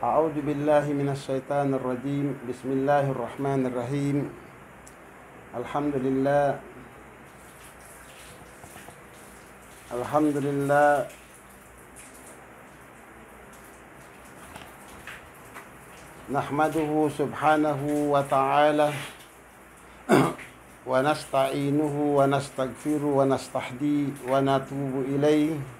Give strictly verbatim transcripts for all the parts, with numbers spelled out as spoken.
أعوذ بالله من الشيطان الرجيم. بسم الله الرحمن الرحيم. الحمد لله. الحمد لله. نحمده سبحانه وتعالى ونستعينه ونستغفره ونستهديه ونتوب إليه.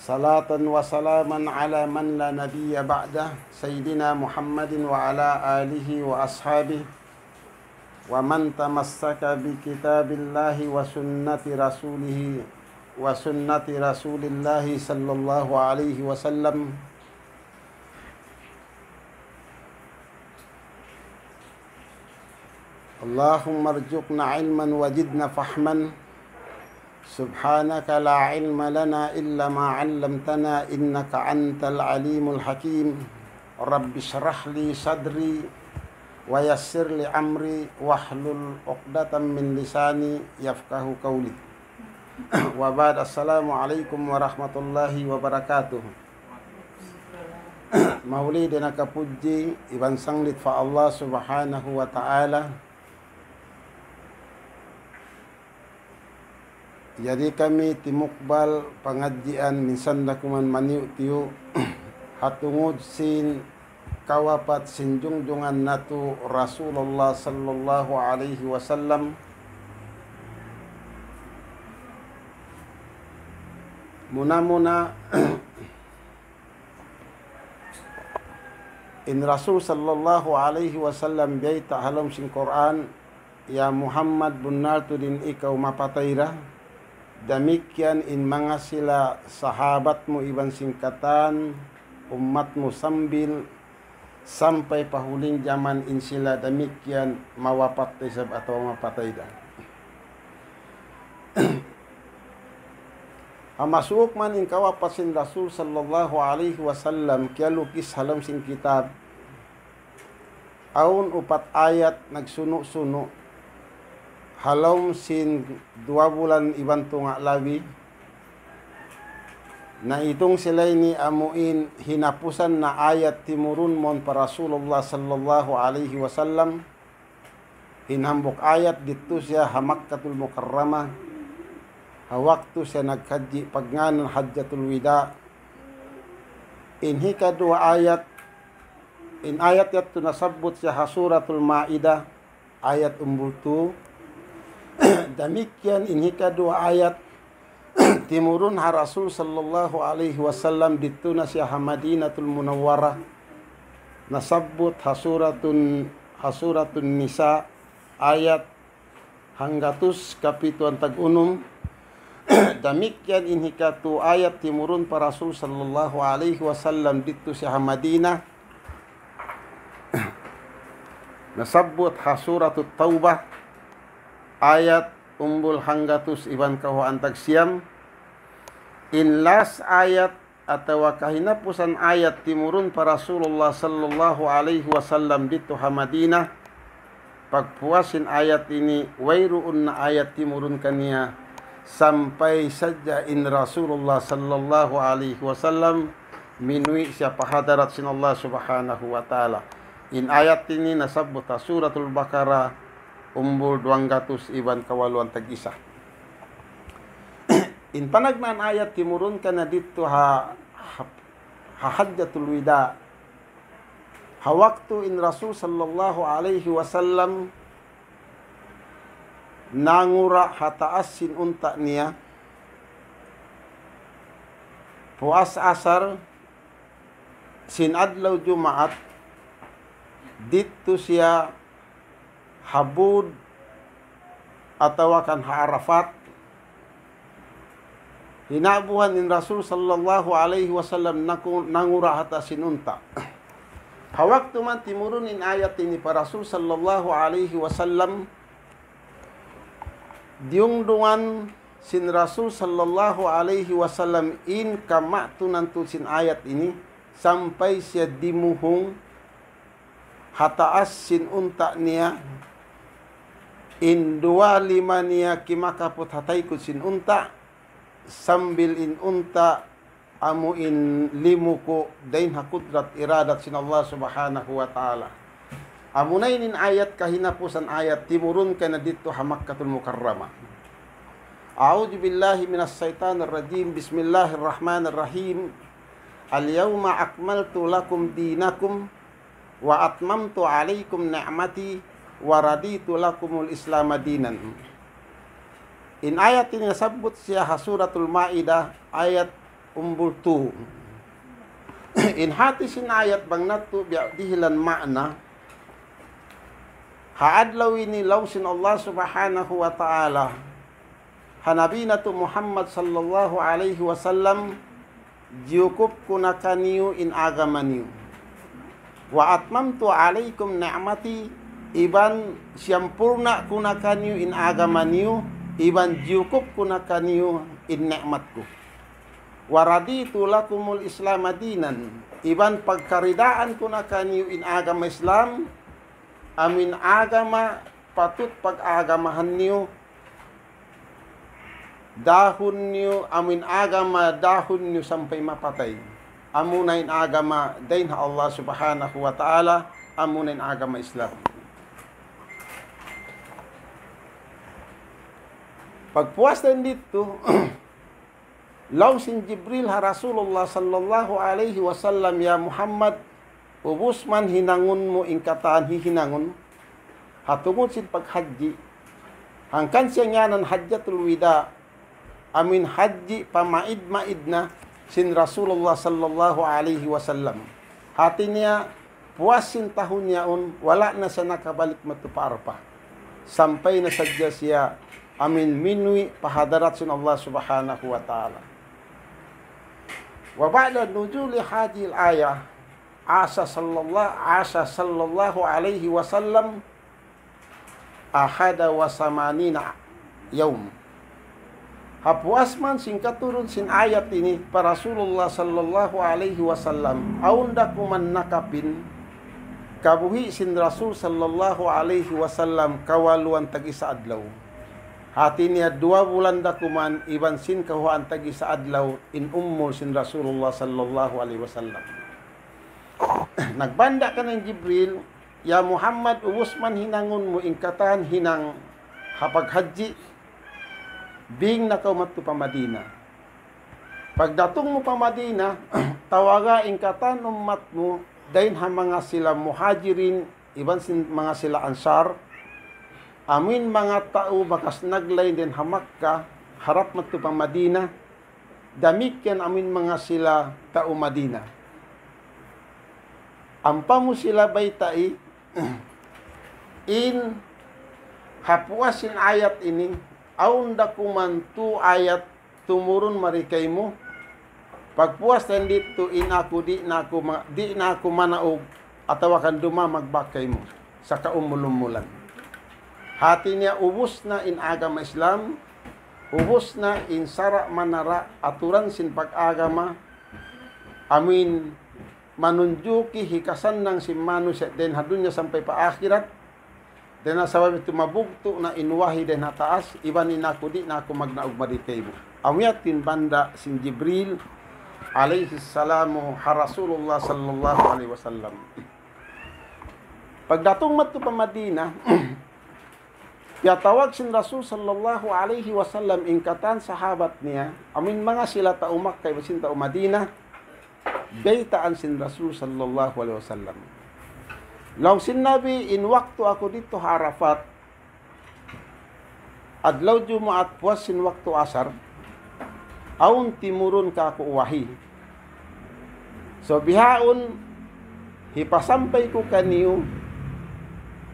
صلاة وسلاما على من لا نبي بعده، سيدنا محمد وعلى آله وأصحابه ومن تمسك بكتاب الله وسنة رسوله، وسنة رسول الله صلى الله عليه وسلم. اللهم ارزقنا علما وزدنا فهما. سبحانك لا علم لنا إلا ما علمتنا إنك أنت العليم الحكيم. رب اشرح لي صدري ويسر لي أمري واحلل عقدة من لساني يفقه قولي. وبعد، السلام عليكم ورحمة الله وبركاته. Mahuli dayn ha kapudji iban sanglit pa Allah Subhanahu wa Ta'ala. Yari kami timukbal pangadjian minsan da kuman maniyu'-tiyu' ha tungud sin kawapat sin jungjungan natu' Rasulullah sallallahu alayhi wasallam. Muna-muna, in Rasul sallallahu alayhi wasallam biyayta' ha lawm sin Qur'an, "Ya Muhammad, bunnal tuud in ikaw mapatay ra, damikkiyan in manga sila sahabat mu iban sin katan ummat mu sambil sampay pa huling jaman in sila damikkiyan mawapat da isab atawa mapatay da." Ha masuuk man in kawapat sin Rasul sallallahu alayhi wasallam, kiyalukis ha lawm sin kitab, awn upat ayat nagsunu'-sunu' ha lawm sin duwa bulan iban tunga' labi. Na itung sila ini amuin hinapusan na ayat timurun mawn pa Rasulullah sallallahu alayhi wasallam. In hambuuk ayat didtu siya ha Makkatul Mukarramah, ha waktu siya naghajji pagngānan Hajjatul Wida'. In hikaduwa ayat, in ayat yadtu nasabbut siya ha Suratul Maidah, ayat umbul tū. Damikkiyan in hikaduwa ayat timurun ha Rasul sallallahu alayhi wasallam didtu na siya ha Madinatul Munawwarah. Nasabbut ha Suratun, ha Suratun Nisa, ayat hanggatus kapituan tag-unum. Damikkiyan in hikatū ayat timurun pa Rasul sallallahu alayhi wasallam didtu siya ha Madinah. Nasabbut ha Suratut Taubah, ayat umbul hanggatus iban kawhaan tag siyam. In last ayat atawa kahinapusan ayat timurun pa Rasulullah sallallahu alayhi wasallam didtu ha Madinah, pagpuas sin ayat ini, wayruun na ayat timurun kaniya, sampay sadja in Rasulullah sallallahu alayhi wasallam minuwi' siya pa hadarat sin Allah Subhanahu wa Ta'ala. In ayat ini nasabbut ha Suratul Baqarah, umbul duwanggatus iban kawaluan tag-isa. In panagnaan ayat timurun kaniya didtu ha, ha, ha Hajjatul Wida'. Ha waktu in Rasul sallallahu alayhi wasallam nangura' ha taas sin unta' niya, puas asar sin adlaw Jumaat, didtu siya ha būd atawa kan ha Arafat, hinabuhan in Rasul sallallahu alayhi wasallam naku-, nangura' ha taas sin unta'. Ha waktu man timurun in ayat ini pa Rasul sallallahu alayhi wasallam, diyungdungan sin Rasul sallallahu alayhi wasallam in kamatunan tuud sin ayat ini, sampay siya dimuhung ha taas sin unta' niya, in duwa lima niya kimakaput ha taykud sin unta', sambil in unta' amu in limuku' dayn ha kudrat iradat sin Allah Subhanahu wa Ta'ala. Amuna ini in ayat kahinapusan ayat timurun kaniya didtu ha Makkatul Mukarramah. أعوذ بالله من الشيطان الرجيم. بسم الله الرحمن الرحيم. اليوم أكملت لكم دينكم وأتممت عليكم نعمتي ورضيت لكم الإسلام دينا. In ayat ini nasabbut siya ha Suratul Ma'idah, ayat umbul tū. In hāti sin ayat bang natu' biya' dihilan ma'na, ha adlaw ini laung sin Allah Subhanahu wa Ta'ala ha Nabi natu' Muhammad sallallahu alayhi wasallam, jiyukup ku na kaniyu in agama niyu. وأتممت عليكم نعمتي, iban siyampurna' ku na kaniyu in agama niyu, iban jiyukup ku na kaniyu in ni'mat ku. ورضيت لكم الإسلام دينا, iban pagkaridaan ku na kaniyu in agama Islam, amuin agama patut pag-agamahan niyu, dahun niyu, amuin agama dahun niyu sampay mapatay. Amuna in agama dayn ha Allah Subhanahu wa Ta'ala, amuna in agama Islam. Pagpuas dayn didtu, laung sin Jibril ha Rasulullah sallallahu alayhi wasallam, "Ya Muhammad, ubus man hinangun mu in katan hihinangun, ha tungud sin paghajji." Hangkan siya ngiyanan Hajjatul Wida', amuin hajji pamaid-maid na sin Rasulullah sallallahu alayhi wasallam. Hāti niya, puas sin tahun yaun, wala' na siya nakabalik madtu pa Arafah. Sampay na sadja siya amuin minuwi' pa hadarat sin Allah Subhanahu wa Ta'ala. وبعد نزول هذه الآية عاش صلى الله، عاش صلى الله عليه وسلم أحد وثمانين يوم. Ha puas man sin katurun sin ayat ini pa Rasulullah sallallahu alayhi wasallam, awn da kuman nakapin kabuhi' sin Rasul sallallahu alayhi wasallam kawaluan tag-isa adlaw. Hāti niya duwa bulan da kuman iban sin kahuwaan tag-isa adlaw in umul sin Rasulullah sallallahu alayhi wasallam. Nagbanda' kaniya in Jibril, "Ya Muhammad, ubus man hinangun mu in katan hinang ha paghajji, bing na kaw madtu pa Madina. Pagdatung mu pa Madina, tawaga in katan ummat mu, dayn ha manga sila Muhajirin, iban sin manga sila Ansar, amuin manga tau bakas naglain dayn ha Makkah, harap madtu pa Madina, damikkiyan amuin manga sila tau Madina. Ampa mu sila baytai, in ha puas sin ayat ini, awn da kuman tū ayat tumurun mari kaymu, pagpuas dayn didtu in aku di' na aku ma-, di' na aku manaug atawa kan dumamag bak kaymu sa kaumul-umulan." Hāti niya ubus na in agama Islam, ubus na in sara' manara' aturan sin pag-agama, amuin manunjuki hikasannang sin manusiya' dayn ha dunya sampay pa akhirat. Dayn ha sabab yadtu mabugtu' na in wahi dayn ha taas, iban in aku di' na aku magnaug mari kaymu. Amu yadtu in banda' sin Jibril alayhi salamu ha Rasulullah sallallahu alayhi wasallam. Pagdatung madtu pa Madina, piyatawag sin Rasul sallallahu alayhi wasallam in katan sahabat niya, amuin manga sila tau Makkah iban sin tau Madina, baytaan sin Rasul sallallahu alayhi wasallam. Laung sin Nabi, in waktu aku didtu ha Arafat, adlaw Jumaat puas sin waktu asar, awn timurun kāku' wahi. So bihaun, hipasampay ku kaniyu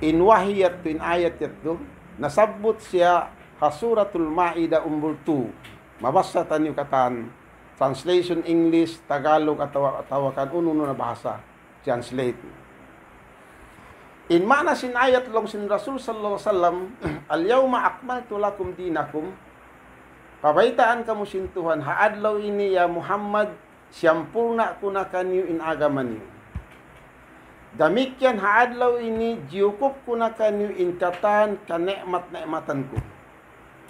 in wahi yadtu, in ayat yadtu, nasabbut siya ha Suratul Ma'idah umbul tū. Mabassa taniyu katan, translation English, Tagalog, atawa, atawa kan unu-unu na bahasa, translate. In maana sin ayat laung sin Rasul sallallahu alayhi wasallam, "اليوم أكملت لكم دينكم." Pabaytaan kamu sin Tuhan, ha adlaw ini ya Muhammad, siyampurna' ku na kaniyu in agama niyu. Damikkiyan ha adlaw ini, jiyukup ku na kaniyu in katan kani'mat-ni'matan ku.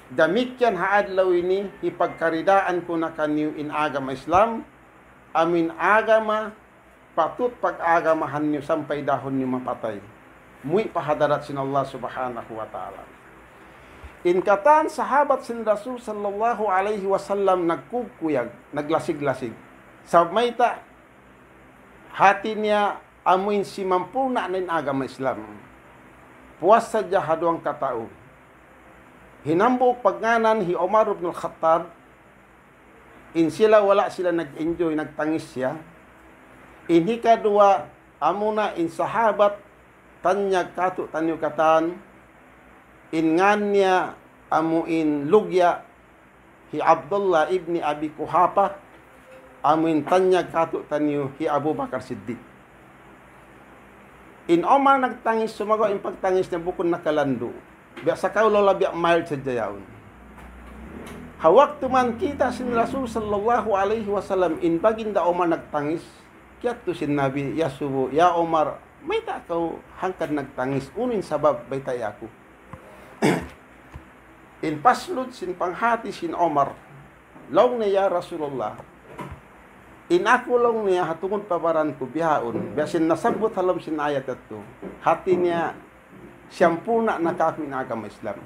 Damikkiyan ha adlaw ini, hipagkaridaan ku na kaniyu in agama Islam, amuin agama patut pag-agamahan niyu sampay dahun niyu mapatay. Muwi' pa hadarat sin Allah Subhanahu wa Ta'ala. In katan sahabat sin Rasul sallallahu alayhi wasallam nagkukuyag, naglasig-lasig. Sabab mayta', hati niya amuin simampurna' na in agama Islam. Puas sadja ha duwang katau. Hinambuuk pagngānan hi Umar ibn al-Khattab, in sila wala' sila nag-enjoy, nagtangis siya. In hikaduwa, amuna in sahabat, tanyag kātu'niyu katan, in ngān niya amuin Lugya, hi Abdullah ibn Abi Quhafa, amuin tanyag kātu'niyu hi Abu Bakar Siddiq. In Umar nagtangis, sumagawa' in pagtangis niya bukun nakalandu'. Biya' sa kaw law la biya' mild sadja yaun. Ha waktu man kita' sin Rasul sallallahu alayhi wasallam, in baginda Umar nagtangis, kiyadtu sin Nabi, iyasubu, "Ya Umar, mayta' kaw hangkan nagtangis? Unu in sabab, baytai aku." In paslud sin panghati sin Umar, laung niya, "Ya Rasulullah, in aku," laung niya, "ha tungud pa baran ku bihaun, biya' sin nasabbut ha lawm sin ayat yadtu." Hati niya, siyampurna' na kāku' in agama Islam.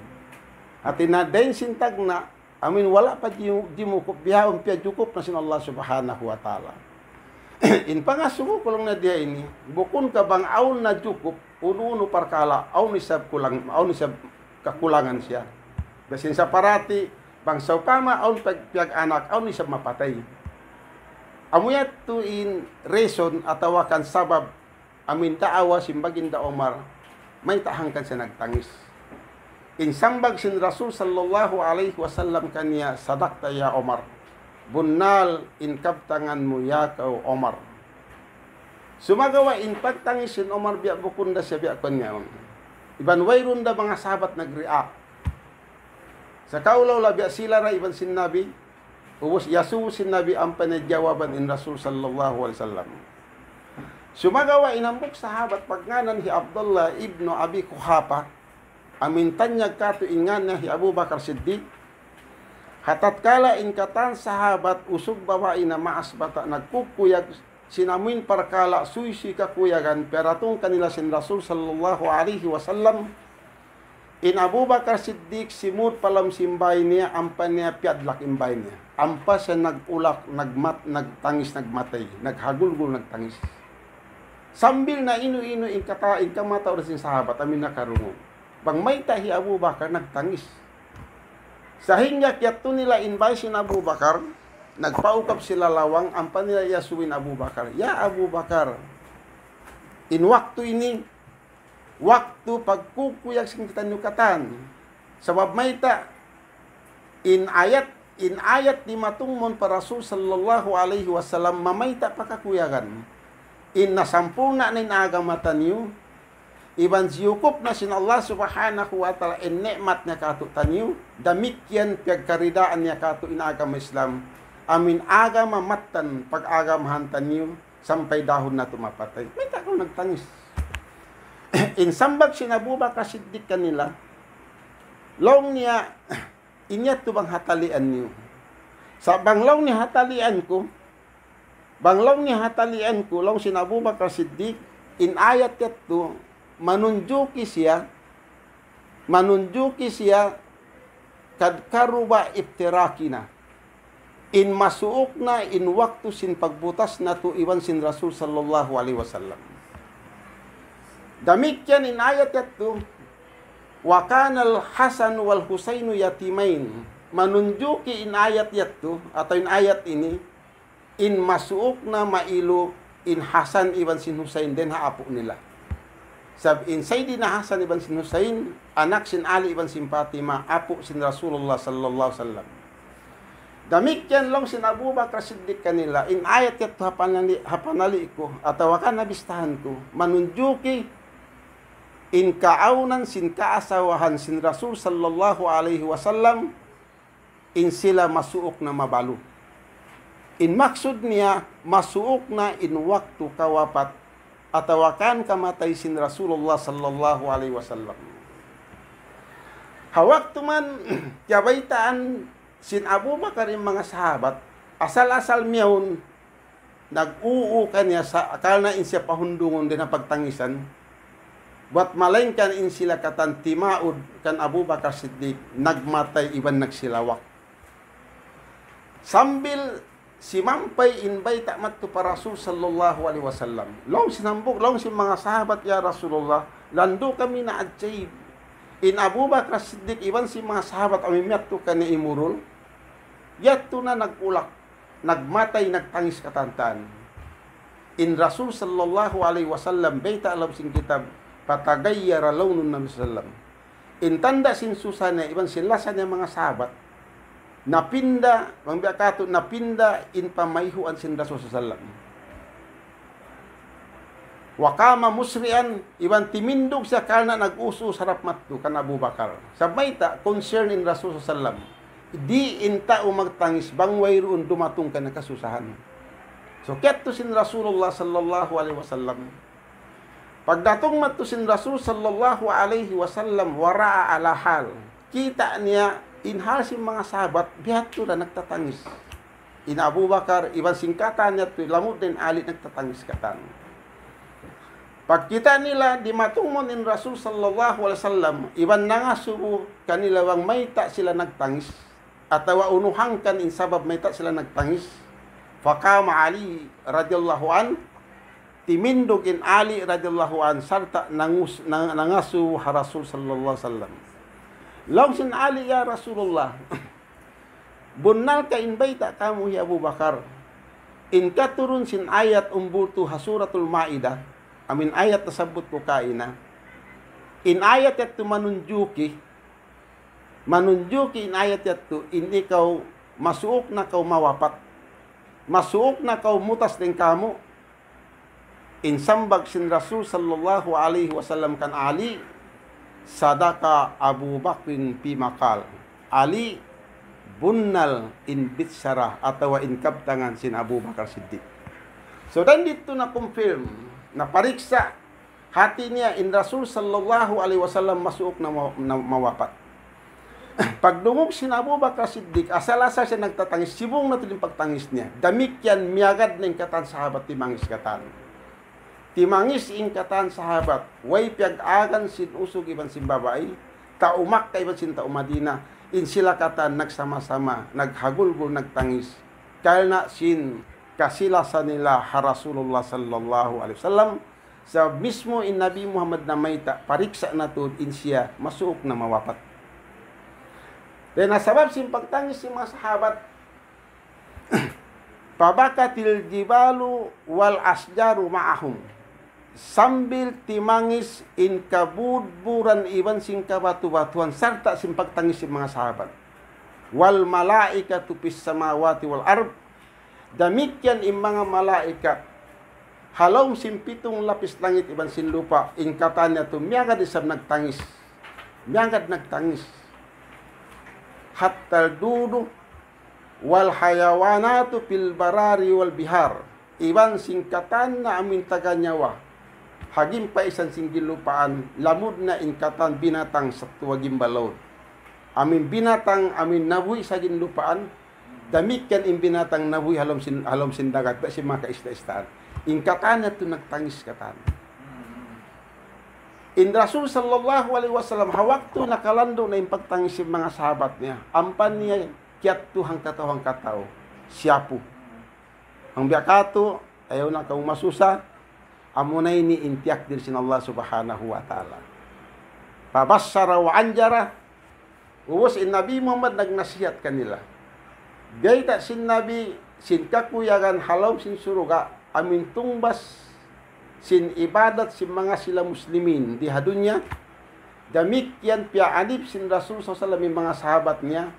Hati niya, dayn sin tagna', amuin wala' pa jimu-, jimukup, bihaun piyajukup na sin Allah Subhanahu wa Ta'ala. In pangasubu ku laung niya diya ini, bukun ka bang awn na jukup, unu-unu parkala', awn isab kulang, awn isab kakulangan siya. Biya' sin sa parati, bang sawpama awn pag-, piyag-anak, awn isab mapatay. Amu yadtu in reason atawa kan sabab amuin daawa sin baginda Umar, mayta' hangkan siya nagtangis. In sambag sin Rasul sallallahu alayhi wasallam kaniya, "Sadaqta ya Umar." Bunnal in kabtangan mu ya kaw Umar. Sumagawa' in pagtangis sin Umar biya' bukun da siya biya' kuwan niya. Iban wayruun da manga sahabat nag-react. Sa kaw law la biya' sila ra iban sin Nabi, ubus iyasubu sin Nabi ampa niya jawaban in Rasul sallallahu alayhi wasallam. Sumagawa' in hambuuk sahabat pagngānan hi Abdullah ibnu Abi Quhafa, amuin tanyag kātu' in ngān niya hi Abu Bakar Siddiq, ha tatkala in katan sahabat usug babai na maas bata' nagkukuyag sin amuin parkala' suysuy kakuyagan piyaratung kanila sin Rasul sallallahu alayhi wasallam, in Abu Bakar Siddiq simud pa lawm sin bāy niya, ampa niya piyadlak in bāy niya. Ampa siya nag-ulak, nagmat-, nagtangis, nagmatay, naghagulgul, nagtangis. Sambil na inu-inu in kata-, in kamatauran sin sahabat, amuin nakarungug. Bang mayta' hi Abu Bakar nagtangis. Sahingga kiyadtu nila in bāy sin Abu Bakar, nagpaukab sila lawang, ampa nila iyasubu in Abu Bakar. "Ya Abu Bakar, in waktu ini, waktu pagkukuyag sin kitaniyu katan. Sabab mayta', in ayat, in ayat dimatung mawn pa Rasul sallallahu alayhi wasallam, mamayta' pa kakuyagan. In nasampurna' na in agama taniyu, iban jiyukup na sin Allah Subhanahu wa Ta'ala in ni'mat niya kātu'niyu, damikkiyan piyagkaridaan niya kātu' in agama Islam, amuin agama mattan pag-agamahan taniyu, sampay dahun natu' mapatay. Mayta' kaw nagtangis?" In sambag sin Abu Bakar Siddiq kanila, laung niya, "In yadtu bang hatalian niyu?" Sa' bang laung niya hatalian ku, bang laung niya hatalian ku, laung sin Abu Bakar Siddiq, in ayat yadtu, manunjuki siya, manunjuki siya, "Qad qaruba iftirakuna." In masuuk na in waktu sin pagbutas natu' iban sin Rasul sallallahu alayhi wasallam. Damikkiyan in ayat yadtu, "Wa kanal Hasan wal Husainu yatimain." Manunjuki in ayat yadtu, atawa in ayat ini, in masuuk na mailu in Hasan iban sin Husain dayn ha apu' nila. Sabab in Sayyidina Hasan iban sin Husain, anak sin Ali iban sin Fatima, apu' sin Rasulullah sallallahu alayhi wasallam. Damikkiyan laung sin Abu Bakar Siddiq kanila, in ayat yadtu ha panali-, ha panali' ku, atawa kan nabistahan ku, manunjuki in kaawnan sin kaasawahan sin Rasul sallallahu alayhi wasallam, in sila masuuk na mabalu. In maksud niya, masuuk na in waktu kawapat atawa kan kamatay sin Rasulullah sallallahu alayhi wasallam. Ha waktu man, kiyabaytaan sin Abu Bakar in manga sahabat, asal-asal miyawn, nag-uu kaniya sa-, karna' in siya pahundungun dayn ha pagtangisan, buwat malaingkan in sila katan timaud kan Abu Bakar Siddiq, nagmatay iban nagsilawak. Sambil simampay in bayta' madtu pa Rasul sallallahu alayhi wasallam. Laung sin hambuuk, laung sin manga sahabat, "Ya Rasulullah, landu' kami naajaib. In Abu Bakar Siddiq iban sin manga sahabat amu in miyadtu kaniya imurul, yadtu na nag-ulak, nagmatay, nagtangis katantan." In Rasul sallallahu alayhi wasallam, bayta' ha lawm sin kitab, فتغير لون النبي صلى الله عليه وسلم. In tanda' sin susa niya, iban sin lasa niya manga sahabat, napinda, bang biya' katu', napinda in pamayhuan sin Rasul sallallahu alayhi wasallam. وقام مسرعا, iban timindug siya karna' nag-us-us harap madtu kan Abu Bakar. Sabab mayta', concern in Rasul sallallahu alayhi wasallam. Di' in tau magtangis bang wayruun dumatung kaniya kasusahan. So, kiyadtu sin Rasulullah sallallahu alayhi wasallam. Pagdatung madtu sin Rasul sallallahu alayhi wasallam, ورأى على حال. Kita' niya in hal sin manga sahabat, bihadtu da nagtatangis. In Abu Bakar, iban sin katan yadtu, lamud da in Ali nagtatangis katan. Pagkita' nila, dimatung mawn in Rasul sallallahu alayhi wasallam, iban nangasubu kanila bang mayta' sila nagtangis, atawa unu hangkan in sabab mayta' sila nagtangis. فقام علي رضي الله عنه, timindug in Ali radiyallahu anhu sarta' nangus-, nang-, nangasubu ha Rasul sallallahu alayhi wasallam. Laung sin Ali, "Ya Rasulullah, bunnal ka in bayta' kamu hi Abu Bakar, in katurun sin ayat umbul tu ha Suratul Maidah, amu in ayat nasabbut ku kaina. In ayat yadtu manunjuki, manunjuki in ayat yadtu, in ikaw masuuk na kaw mawapat. Masuuk na kaw mutas dayn kāmu'." In sambag sin Rasul sallallahu alayhi wasallam kan Ali, صدق أبو بكر فيما قال. Ali, bunnal in bichara atawa in kabtangan sin Abu Bakar Siddiq. So, dayn didtu na-confirm, napariksa', hati niya in Rasul sallallahu alayhi wasallam masuuk na ma-, na mawapat. Pagdungug sin Abu Bakar Siddiq, asal-asal siya nagtatangis, sibung na tuud in pagtangis niya. Damikkiyan miyagad na in katan sahabat timangis katan. Timangis in katan sahabat, way piyag-agan sin usug iban sin babai, tau Makkah iban sin tau Madinah, in sila katan nagsama-sama, naghagulgul, nagtangis. Karna' sin kasilasa nila ha Rasulullah sallallahu alayhi wasallam, sabab mismu in Nabi Muhammad namayta', pariksa' na tuud in siya masuuk na mawapat. Dayn ha sabab sin pagtangis sin manga sahabat, فبكت الجبال والأشجار معهم. Sambil timangis in kabudburan iban sin kabatu-batuan sarta' sin pagtangis sin manga sahabat. والملائكة في السماوات والأرض. Damikkiyan in manga malaikat ha lawm sin pitung lapis langit iban sin lupa', in katan yadtu miyagad isab nagtangis. Miyagad nagtangis. حتى الدود والحيوانات في البراري والبحار. Iban sin katan na amu in taga nyawa ha gimpaisan sin ginlupaan, lamud na in katan binatang sattuwa gimbalaud. Amu in binatang amu in nabuhi' sa ginlupaan, damikkiyan in binatang nabuhi' ha lawm sin, ha lawm sin dagat, biya' sin manga kaista-istaan. In katan yadtu nagtangis katan. In Rasul sallallahu alayhi wasallam, ha waktu nakalandu' na in pagtangis sin manga sahabat niya, ampa niya kiyadtu hangkatau-hangkatau, siyapu. Bang biya' katu', ayaw na kaw masusa, amuna ini in tiyakdir sin Allah Subhanahu wa Ta'ala. فبشر وأنذر. Ubus in Nabi Muhammad nagnasihat kanila. Bayta' sin Nabi, sin kakuyagan ha lawm sin surga', amu in tungbas sin ibadat sin manga sila muslimin di ha dunya, damikkiyan piyaanib sin Rasul sallallahu alayhi wasallam in manga sahabat niya,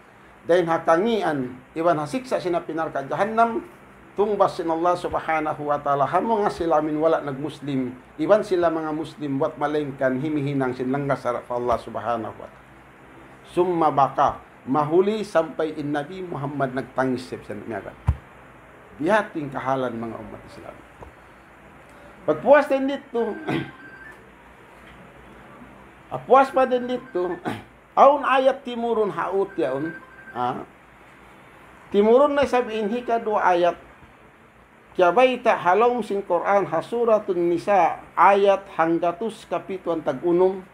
dayn ha kangīan, iban ha siksa' sin api narka' jahannam, tungbas sin Allah Subhanahu wa Ta'ala, ha manga sila amu in wala' nagmuslim, iban sila manga muslim, buwat malaingkan himihinang sin langgal sara' pa Allah Subhanahu wa Ta'ala. ثم بكى. Mahuli sampay in Nabi Muhammad nagtangis siya bisan miyagad. Biya' ha yan in kahalan manga ummat Islam. Pagpuas dayn didtu, ah, puas pa dayn didtu, awn ayat timurun ha ut yaun, ah, timurun na isab in hikaduwa ayat, kiyabayta' ha lawm sin Qur'an ha Suratun Nisa, ayat hanggatus kapituan tag unum.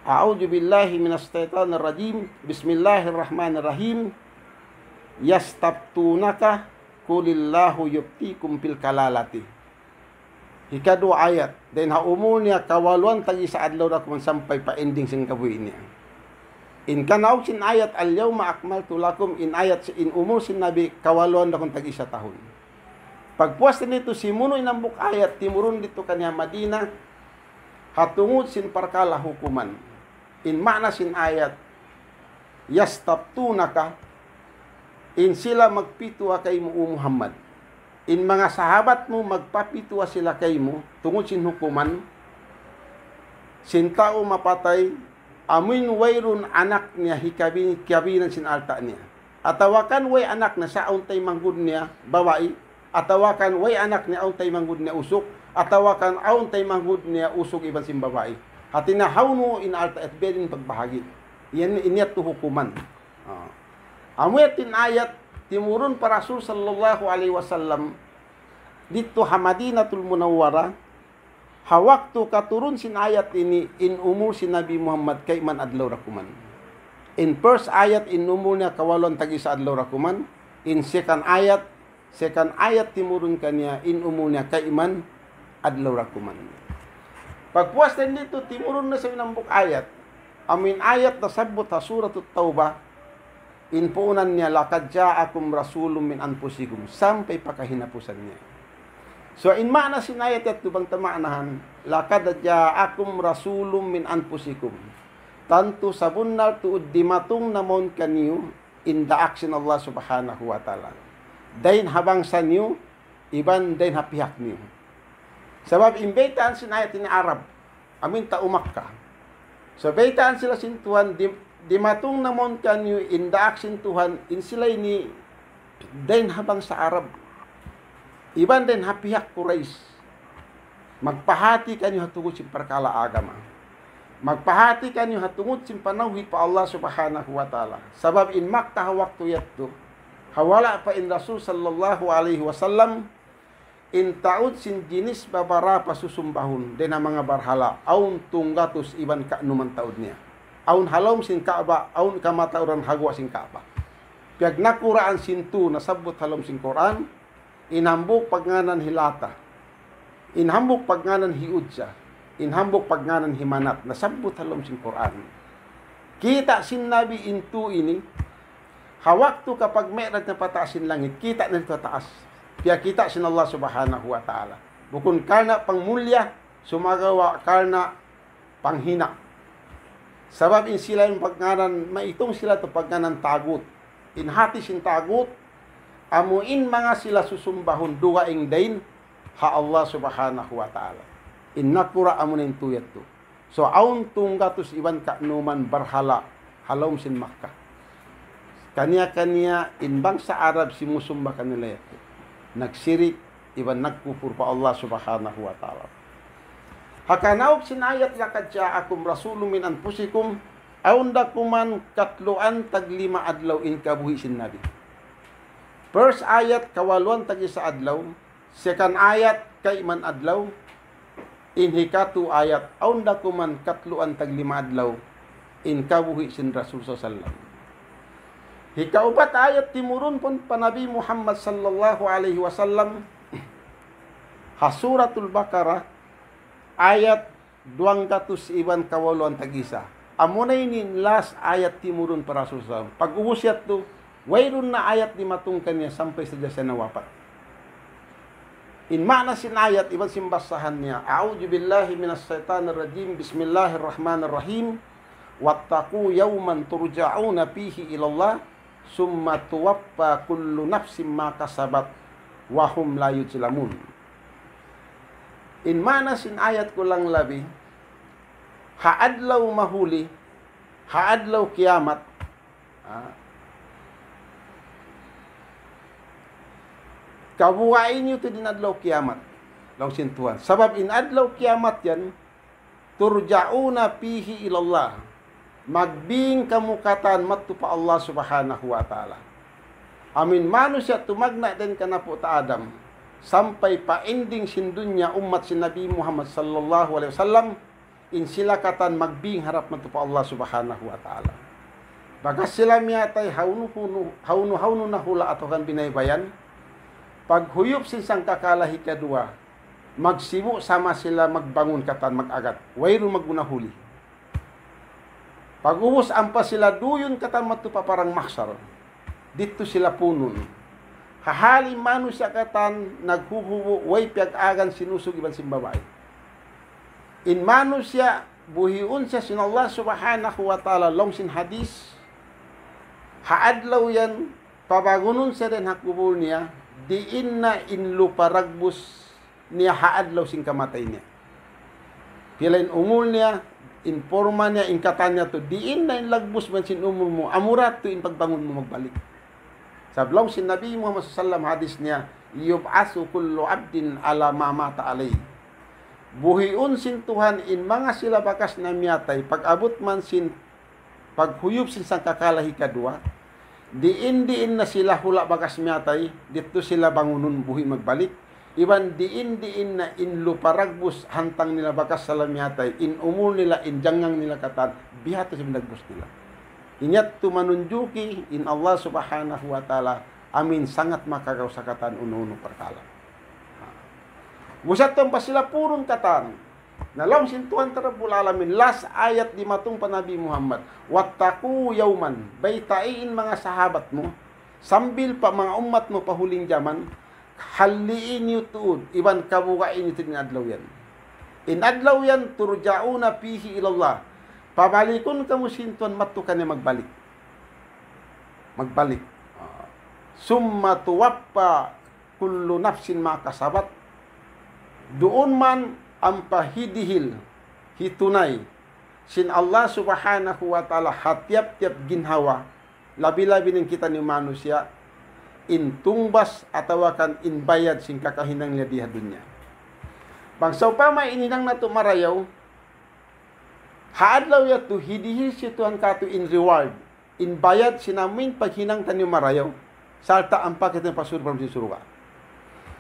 أعوذ بالله من الشيطان الرجيم. بسم الله الرحمن الرحيم. يستفتونك قل الله يفتيكم في الكلالة. Hikaduwa ayat. Dayn ha umul niya kawaluan tag-isa adlaw da kuman sampay pa ending sin kabuhi' niya. In kanaug sin ayat اليوم أكملت لكم, in ayat si-, in umul sin Nabi kawaluan da kuman tag-isa tahun. Pagpuas dayn didtu simunu' in hambuuk ayat timurun didtu kaniya Madina, ha tungud sin parkala' hukuman. In maana sin ayat, يستفتونك, in sila magpituwa kaymu, O Muhammad. In manga sahabat mu magpapituwa sila kaymu, tungud sin hukuman, sin tau mapatay, amuin wayruun anak niya hikabin-, kabinan sin alta' niya. Atawa kan way anak niya sa' awn taymanghud niya babai, atawa kan way anak niya awn taymanghud niya usug, atawa kan awn taymanghud niya usug iban sin babai. Hati niya hawnu in alta' yadtu biya' diin pagbahagi'. Yan, in yadtu hukuman. Ah. Amu yadtu in ayat timurun pa Rasul sallallahu alayhi wasallam didtu ha Madinatul Munawwarah, ha waktu katurun sin ayat ini, in umul sin Nabi Muhammad kayman adlaw da kuman. In first ayat, in umul niya kawaluan tag-isa adlaw da kuman. In second ayat, second ayat timurun kaniya, in umul niya kayman adlaw da kuman. Pagpuas dayn didtu, timurun na isab in hambuuk ayat. Amuin ayat nasabbut ha Suratut Tawbah, in puunan niya, لقد جاءكم رسول من أنفسكم, sampay pa kahinapusan niya. So, in maana sin ayat yadtu bang ta maanahan, لقد جاءكم رسول من أنفسكم. Tantu sabunnal tuud dimatung na mawn kaniyu in daak sin Allah Subhanahu wa Ta'ala. Dayn ha bangsa niyu, iban dayn ha pihak niyu. Sabab in baytaan sin ayat ini Arab, amuin tau Makkah. So, baytaan sila sin Tuhan, di-, dimatung na mawn kaniyu in daak sin Tuhan, in sila ini dayn ha bangsa Arab. Iban dayn ha pihak Quraysh. Magpahāti kaniyu ha tungud sin parkala' agama. Magpahāti kaniyu ha tungud sin panawhid pa Allah Subhanahu wa Ta'ala. Sabab in Makkah ha waktu yadtu, ha wala' pa in Rasul sallallahu alayhi wasallam, in taud sin jinis babarapa susumbahun dayn ha manga barhala', awn tunggatus iban kaunuman taud niya. Awn ha lawm sin Ka'bah, awn kamatauran ha guwa' sin Ka'bah. Piyagnakuraan sin tū nasabbut ha lawm sin Qur'an, in hambuuk pagngānan hi Lata, in hambuuk pagngānan hi Uzza, in hambuuk pagngānan hi Manat, nasabbut ha lawm sin Qur'an. Kita' sin Nabi in tū ini, ha waktu kapag-mi'raj niya pa taas sin langit, kita' niya pa taas. Piyakita' sin Allah Subhanahu wa Ta'ala. Bukun karna' pangmulya, sumagawa' karna' panghina'. Sabab in sila in pagngānan, maitung sila tu pagngānan tagut. In hāti sin tagut, amu in manga sila susumbahun dugaing dayn ha Allah Subhanahu wa Ta'ala. In nakura' amu na in tū yadtu. So, awn tunggatus iban kaunuman barhala' ha lawm sin Makkah. Kaniya-kaniya in bangsa Arab simusumba kanila yadtu. Nagsirik iban nagkupur pa Allah Subhanahu wa Ta'ala. Ha kanaug sin ayat, لقد جاءكم رسول من أنفسكم, awn da kuman katluan taglima adlaw in kabuhi' sin Nabi. First ayat, kawaluan tag-isa adlaw. Second ayat, kayman adlaw. In hikatū ayat, awn da kuman katluan taglima adlaw in kabuhi' sin Rasul sallallahu alayhi wasallam. Hikaupat ayat timurun pa Nabi Muhammad sallallahu alayhi wasallam ha Suratul Baqarah, ayat duwanggatus iban kawaluan tag-isa. Amuna ini in last ayat timurun pa Rasul sallallahu alayhi wasallam. Pag-ubus yadtu, wayruun na ayat dimatung kaniya sampay sadja siya nawapat. In maana sin ayat iban sin basahan niya, أعوذ بالله من الشيطان الرجيم. بسم الله الرحمن الرحيم. واتقوا يوما ترجعون فيه إلى الله ثم توفى كل نفس ما كسبت وهم لا يظلمون. In maana sin ayat kulang labi, ha adlaw mahuli, ha adlaw kiyamat, ah, kabugain niyu tuud in adlaw kiyamat. Laung sin Tuhan. Sabab in adlaw kiyamat yan, turja'una fihi ilallah. Magbing kamu katan madtu pa Allah Subhanahu wa Ta'ala. Amu in manusiya' tumagna' dayn kan apu' ta Adam sampay pa ending sin dunya ummat sin Nabi Muhammad sallallahu alayhi wasallam, in sila katan magbing harap madtu pa Allah Subhanahu wa Ta'ala. Bakas sila miyatay hawnu-hawnu, hawnu-hawnu na hula' atawa kan binaybayan, paghuyup sin sangkakala hikaduwa, magsibu' sama sila magbangun katan mag-agad. Wayruun maguna huli. Pag'ubus ampa sila duyun katan madtu pa parang mahsar. Didtu sila punun. Ha hali manusiya' katan naghuhubu', way piyag-agan sin usug iban sin babai. In manusiya' buhiun siya sin Allah Subhanahu wa Ta'ala laung sin hadis. Ha adlaw yan, pabangunun siya dayn ha kubul niya, diin na in lupa ragbus niya ha adlaw sin kamatay niya. Pila in umul niya, in porma niya, in katan niya tu, diin na in lagbus man sin umul mu, amura tu in pagbangun mu magbalik. Sabab laung sin Nabi Muhammad sallallahu alayhi wasallam hadis niya, يبعث كل عبد على ما مات عليه. Buhiun sin Tuhan in manga sila bakas na miyatay, pag-abut man sin paghuyup sin sangkakala hikaduwa, diin-diin na sila hula' bakas miyatay, didtu sila bangunun buhi' magbalik, iban diin-diin na in lupa ragbus hantang nila bakas sila miyatay, in umul nila, in jangngang nila katan, bihadtu sin dagbus nila. In yadtu manunjuki, in Allah Subhanahu wa Ta'ala, amu in sangat makagaus ha katan unu-unu parkala'. Busat tuwan pa sila purun katan. Na laung sin Tuhan ta Rabbul Alamin, last ayat dimatung pa Nabi Muhammad. واتقوا يوما, baytai in manga sahabat mu, sambil pa manga ummat mu pa huling jaman, halli'i niyu tuud, iban kabuga'i niyu tuud in adlaw yan. In adlaw yan, ترجعون فيه إلى الله. Pabalikun kamu sin Tuhan madtu kaniya magbalik. Magbalik. ثم توفى كل نفس ما كسبت. Duun man ampa hidihil, hitunay, sin Allah Subhanahu wa Ta'ala ha tiyap-tiyap ginhawa, labi-labi na in kitaniyu manusiya', in tungbas atawa kan in bayad sin kakahinang niya di ha dunya. Bang sawpama in hinang natu' marayaw, ha adlaw yadtu hidihil sin Tuhan katu' in reward, in bayad sin amu in paghinang taniyu marayaw, sarta' ampa kitaniyu pasud pa lawm sin surga'.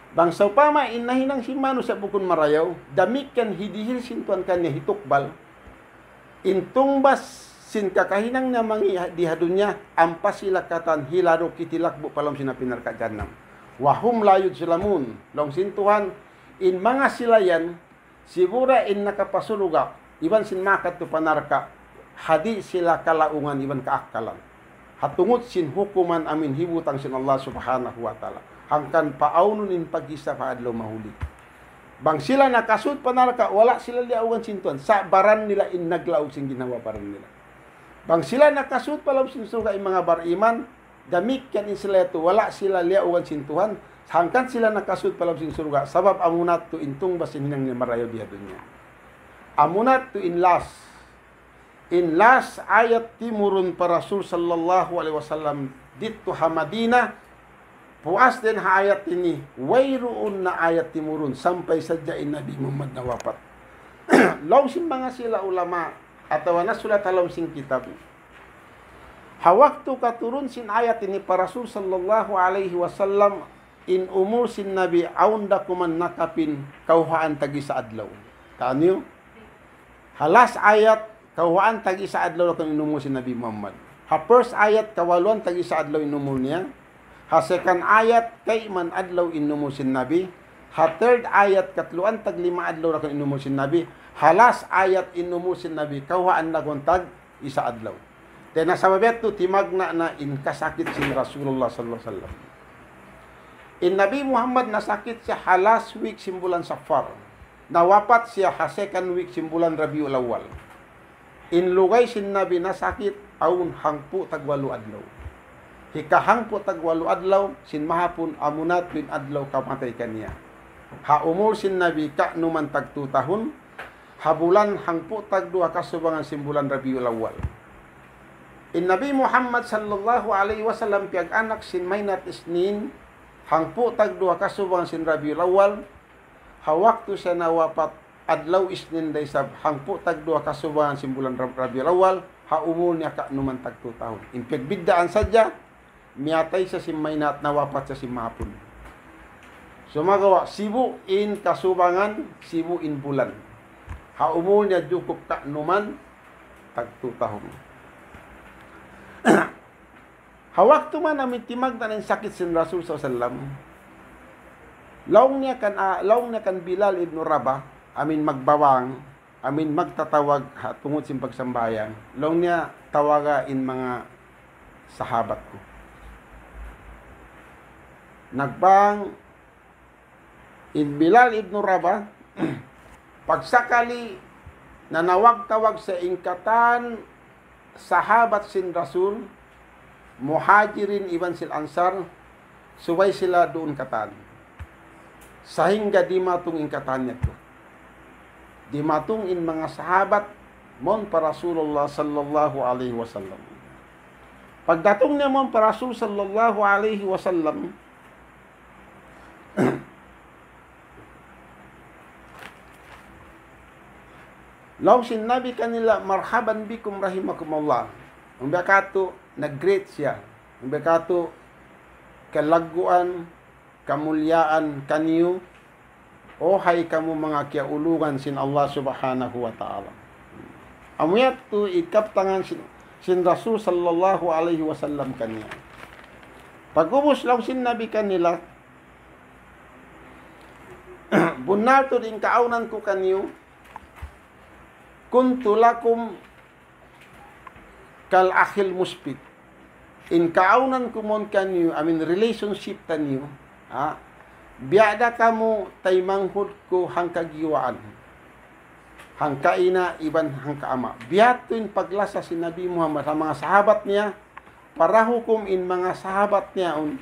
Bang sawpama in nahinang sin manusiya' bukun marayaw, damikkiyan hidihil sin Tuhan kaniya hitukbal, in tungbas sin kakahinang niya mangi' di ha dunya, ampa sila katan hilaruk hitilakbu' pa lawm sin api narka' jahannam. وهم لا يظلمون. Laung sin Tuhan, in manga sila yan, sibu' da in nakapasurga', iban sin makadtu pa narka', di' sila kalaungan iban kaakkalan. Ha tungud sin hukuman amu in hibutang sin Allah Subhanahu wa Ta'ala. Hangkan paawnun in paghisab ha adlaw mahuli. Bang sila nakasud pa narka', wala' sila liyaugan sin Tuhan. Sa' baran nila in naglaug sin ginhawa-baran nila. Bang sila nakasud pa lawm sin surga' in manga bariman, damikkiyan in sila yadtu, wala' sila liyaugan sin Tuhan, hangkan sila nakasud pa lawm sin surga', sabab amuna yadtu in tungbas sin hinang nila marayaw di ha dunya. Amuna yadtu in last. In last ayat timurun pa Rasul sallallahu alayhi wasallam didtu ha Madina, puas dayn ha ayat ini, wayruun na ayat timurun, sampay sadja in Nabi Muhammad nawapat. Laung sin manga sila ulama, atawa nasulat ha lawm sin kitab. Ha waktu katurun sin ayat ini pa Rasul sallallahu alayhi wasallam, in umul sin Nabi awn da kuman nakapin kawhaan tag-isa adlaw. Taan niyu? Ha last ayat, kawhaan tag-isa adlaw da kuman in umul sin Nabi Muhammad. Ha first ayat, kawaluan tag-isa adlaw in umul niya. Ha second ayat, kayman adlaw in umul sin Nabi. Ha third ayat, katluan tag lima adlaw da kuman in umul sin Nabi. Ha last ayat in umul sin Nabi, kawhaan da kuman tag-isa adlaw. Dayn ha sabab yadtu timagna' na in kasakit sin Rasulullah sallallahu alayhi wasallam. In Nabi Muhammad nasakit siya ha last week sin bulan Safar. Nawapat siya ha second week sin bulan Rabiul Awwal. In lugay sin Nabi nasakit awn hangpu' tag walu adlaw. Hikahangpu' tag walu adlaw sin mahapun amuna yadtu in adlaw kamatay kaniya. Ha umul sin Nabi kanuman tag tu tahun, ha bulan hangpu' tag duwa kasubangan sin bulan Rabiul Awwal. In Nabi Muhammad sallallahu alayhi wasallam piyag-anak sin maynat Isnin, hangpu' tag duwa kasubangan sin Rabiul Awwal, ha waktu siya nawapat, adlaw Isnin da isab, hangpu' tagduwa kasubangan sin bulan Rab-, Rabiul Awal, ha umul niya kanuman tagtu tahun. In pagbiddaan sadja, miyatay siya sin maynaat, nawapat siya sin mahapun. Sumagawa', sibu' in kasubangan, sibu' in bulan. Ha umul niya jukup kanuman tagtu tahun. Ha waktu man amin timagna' in sakit sin Rasul sallallahu alayhi wasallam, laung niya kan, ah, laung niya kan Bilal ibn Rabah, amin magbawang, amin magtatawag ha tungud sin pagsambahayang, laung niya, "Tawaga in manga sahabat ku." Nagbang in Bilal ibn Rabah, pagsakali nanawag-tawag sa in katan sahabat sin Rasul, Muhajirin iban sin Ansar, subay sila duun katan. Sahingga dimatung in katan yadtu. Dimatung in manga sahabat mawn pa Rasulullah sallallahu alayhi wasallam. Pagdatung niya mawn pa Rasul sallallahu alayhi wasallam, laung sin Nabi kanila, "Marhaban bikum rahimakumullah." Amu biya' katu', nag-greet siya. Amu biya' katu', kalagguan, kamuliaan kaniyu, o hay kamu manga kiyaulungan sin Allah Subhanahu wa Ta'ala. Amu yadtu in kabtangan sin, sin Rasul sallallahu alayhi wasallam kaniya. Pag'ubus laung sin Nabi kanila, "Bunnal tuud in kaawnan ku kaniyu, kuntu lakum kal akhil mushfiq." In kaawnan ku mawn kaniyu, amin relationship taniyu, ha? Biya' da kamu taymanghud ku hangka giwaan, hangka ina' iban hangka ama'. Biya' ha yadtu in paglasa sin Nabi Muhammad ha manga sahabat niya, para hukum in manga sahabat niya yaun,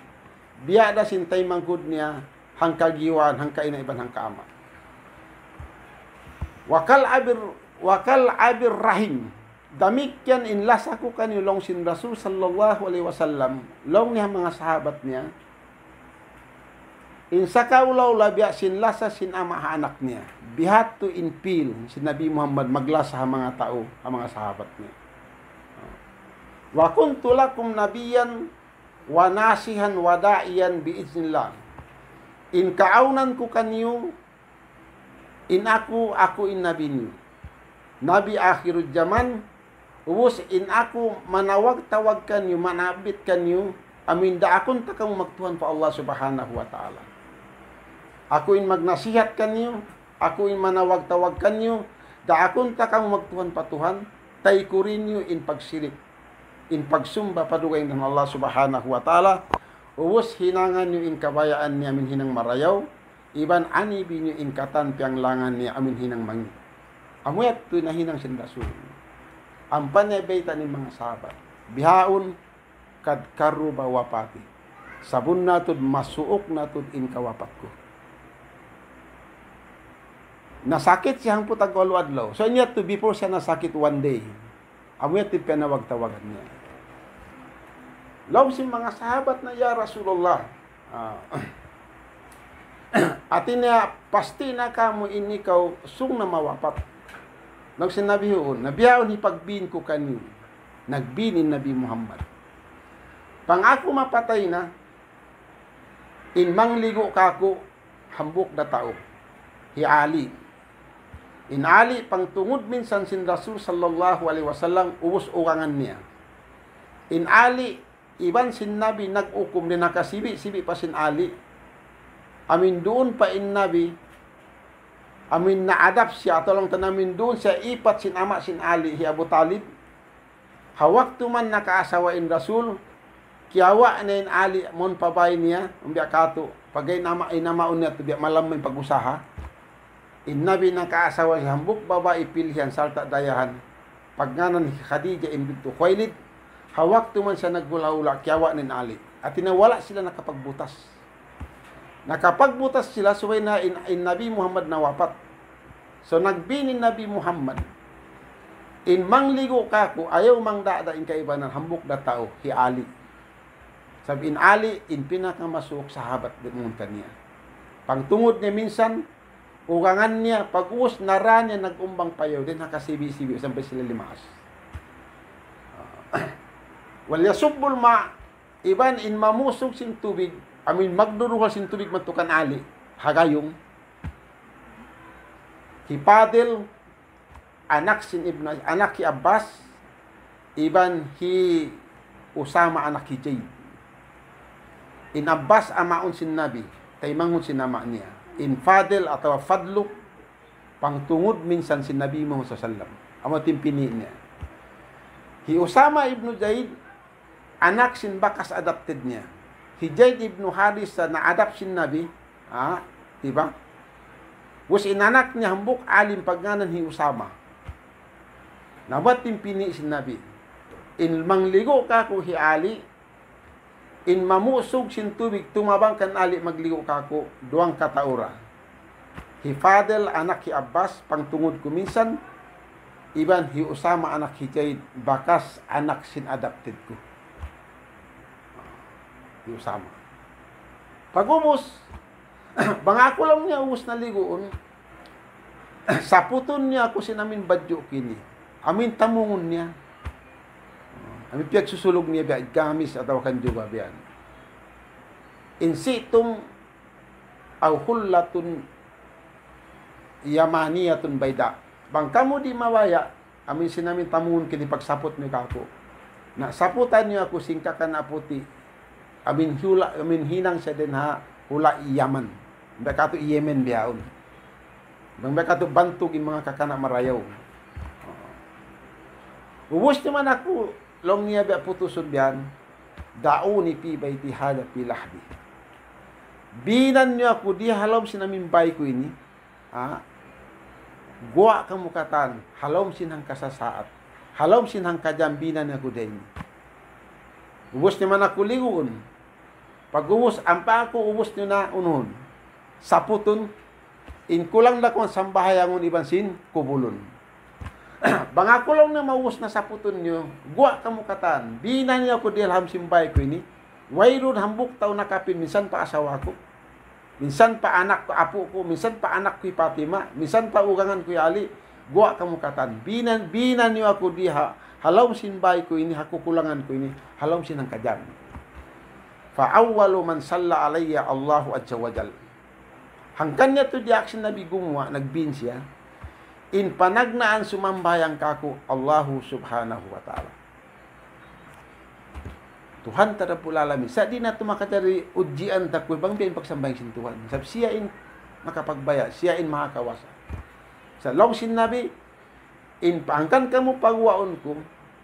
biya' da sin taymanghud niya, hangka giwaan, hangka ina' iban hangka ama'. Wa kal abir, wa kal abir rahim. Damikkiyan in lasa ku kaniyu laung sin Rasul sallallahu alayhi wasallam, laung niya ha manga sahabat niya. In sakaula-ula biya' sin lasa sin ama' ha anak niya. Biya' ha yadtu in feel sin Nabi Muhammad maglasa ha manga tau, ha manga sahabat niya. Wa kuntu lakum nabiyyan wa nasihan wa da'iyan bi idznillah. In kaawnan ku kaniyu, in aku, aku in nabi niyu. Nabi akhirul jaman, ubus in aku manawag-tawag kaniyu, manabit kaniyu, amin daakun ta kamu magtuhan pa Allah Subhanahu wa Ta'ala. Aku in magnasihat kaniyu, aku in manawag-tawag kaniyu, daakun ta kamu magtuhan pa Tuhan, taykurin niyu in pagsirik, in pagsumba pa dugaing dayn Allah Subhanahu wa Ta'ala, ubus hinangan niyu in kabayaan niya amin hinang marayaw, iban anibi niyu in katan piyanglangan niya amin hinang mangi'. Amu yadtu in nahinang sin Rasul. Ampa niya bayta' in manga sahabat. Bihaun, kad karuba wapati. Sabunnal tuud masuuk na tuud in kawapat ku. Nasakit siya hangpu' tagwalu adlaw. So, in yadtu before siya nasakit one day. Amu yadtu in piyanawag-tawagan niya. Laung sin manga sahabat na, "Ya Rasulullah, ah, hati niya, pasti' na kamu in ikaw sung na mawapat?" Laung sin Nabi, "Huun." Na bihaun hipagbin ku kaniyu. Nagbin in Nabi Muhammad. Bang aku mapatay na, in mangligu' kāku' hambuuk da tau, hi Ali. In Ali pangtungud minsan sin Rasul sallallahu alayhi wasallam, ubus ugangan niya. In Ali, iban sin Nabi naghukum, di' nakasibi'-sibi' pa sin Ali. Amin duun pa in Nabi, amin naadap siya, atawa laung ta amin duun siya ipat sin ama' sin Ali, hi Abu Talib. Ha waktu man nakaasawa in Rasul, kiyawa' niya in Ali mawn pa bāy niya, amu biya' katu', pagga in ama', in amaun niya tu biya' malamma in pag-usaha. In Nabi nakaasawa siya hambuuk babai pilihan sarta' dayahan. Pagngānan hi Khadijah in bintu Khuwailid, ha waktu man siya naghula'-hula', kiyawa' niya in Ali. Hati niya wala' sila nakapagbutas. Nakapagbutas sila subay na in, in Nabi Muhammad nawapat. So, nagbin in Nabi Muhammad, in mangligu' kāku', ayaw mangdada in kaibanan, hambuuk da tau, hi Ali. Sabab in Ali, in pinakamasuuk sahabat di' mawn kaniya. Pangtungud niya minsan, ugangan niya, pag'ubus nara niya nag-umbang payaw, dayn ha kasibi'-sibi' sampay sila limaas. وليصب الماء, iban in mamusug sin tubig, amuin magduruhal sin tubig madtu kan Ali, ha gayung. Hi Fadil, anak sin Ibnu, anak hi Abbas, iban hi Usama anak hi Zaid. In Abbas amaun sin Nabi, taymanghud sin ama' niya. In Fadil atawa Fadlu, pangtungud minsan sin Nabi Muhammad sallallahu alayhi wasallam. Amu in pini' niya. Hi Usama ibnu Zaid, anak sin bakas adopted niya. Hi Zaid ibnu Haritha na-adopt sin Nabi, ha, di' ba? Ubus in anak niya hambuuk alim, pagngānan hi Usama. Na bat in pini' sin Nabi. In mangligu' kāku' hi Ali, in mamusug sin tubig tumabang kan Ali magligu' kāku', duwang katau ra. Hi Fadil anak hi Abbas, pangtungud ku minsan, iban hi Usama anak hi Zaid, bakas anak sin adopted ku. Hi Usama. Pag'ubus, bang aku laung niya ubus na liguun, saputun niya aku sin amuin badju' ku ini. Amuin tamungun niya. Amuin piyagsusulug niya biya' gamis atawa kan juba' biya' yan. إن شئتم أو حلة يمانية بيضاء. Bang kamu di' mabaya', amuin sin amuin tamungun ku ini pagsaput niyu kāku'. Na saputan niyu aku sin kakana' puti'. Amuin hula', amuin hinang siya dayn ha hula' Yaman. Bang katu' Yemen bihaun. Bang katu' bantug in manga kakana' marayaw. Ubus niyu man aku, laung niya biya' putusun biya' yan. دعوني في بيتي هذا في لحدي. Binan niyu aku di ha lawm sin amuin bāy ku ini. Ha? Guwa' kamu katan, ha lawm sin hangkasaat. Ha lawm sin hangkajam binan niyu aku di ini. Ubus niyu man aku liguun. Pag'ubus, ampa aku ubus niyu na unuhun. Saputun, in kulang da kuman sambahayangun iban sin kubulun. Bang aku laung niya maubus na saputun niyu, guwa' kamu katan. Binan niyu aku di ha lawm sin bāy ku ini. Wayruun hambuuk tau nakapin, minsan pa asawa ku, minsan pa anak ku, apu' ku, minsan pa anak ku hi Fatima, minsan pa ugangan ku hi Ali. Guwa' kamu katan. Binan, binan niyu aku di ha, ha lawm sin bāy ku ini, ha kukulangan ku ini, ha lawm sin hangkajam. فأول من صلى علي الله عز وجل. Hangkan niya tu diyaak sin Nabi gumuwa', nagbin siya. In panagnaan sumambahayang kāku', Allahu Subhanahu wa Ta'ala. Tuhan ta Rabbul Alamin. Sa' di' na tu makajari ujian ta kuy bang biya' in pagsambahayang sin Tuhan. Sabab siya in makapagbaya', siya in mahakawasa. Sa' laung sin Nabi, in pa-, hangkan kamu paguwaun ku,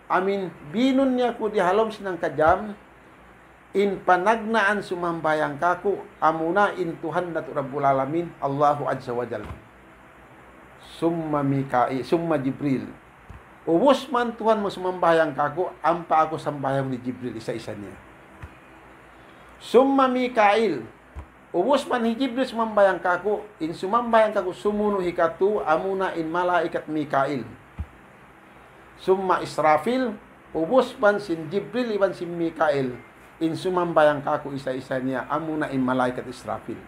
amuin binun niya aku di ha lawm sin hangkajam, in panagnaan sumambahayang kāku', amuna in Tuhan natu' Rabbul Alamin, Allahu Azza wa Jalla. Summa Mikail, summa Jibril. Ubus man Tuhan magsumambahayang kāku', ampa aku sambahayang hi Jibril, isa-isa niya. Summa Mikail. Ubus man hi Jibril sumambahayang kāku', in sumambahayang kāku' sumunu' hikatu, amuna in malaikat Mikail. Summa Israfil, ubus man sin Jibril iban sin Mikail, in sumambahayang kāku' isa-isa niya, amuna in malaikat Israfil.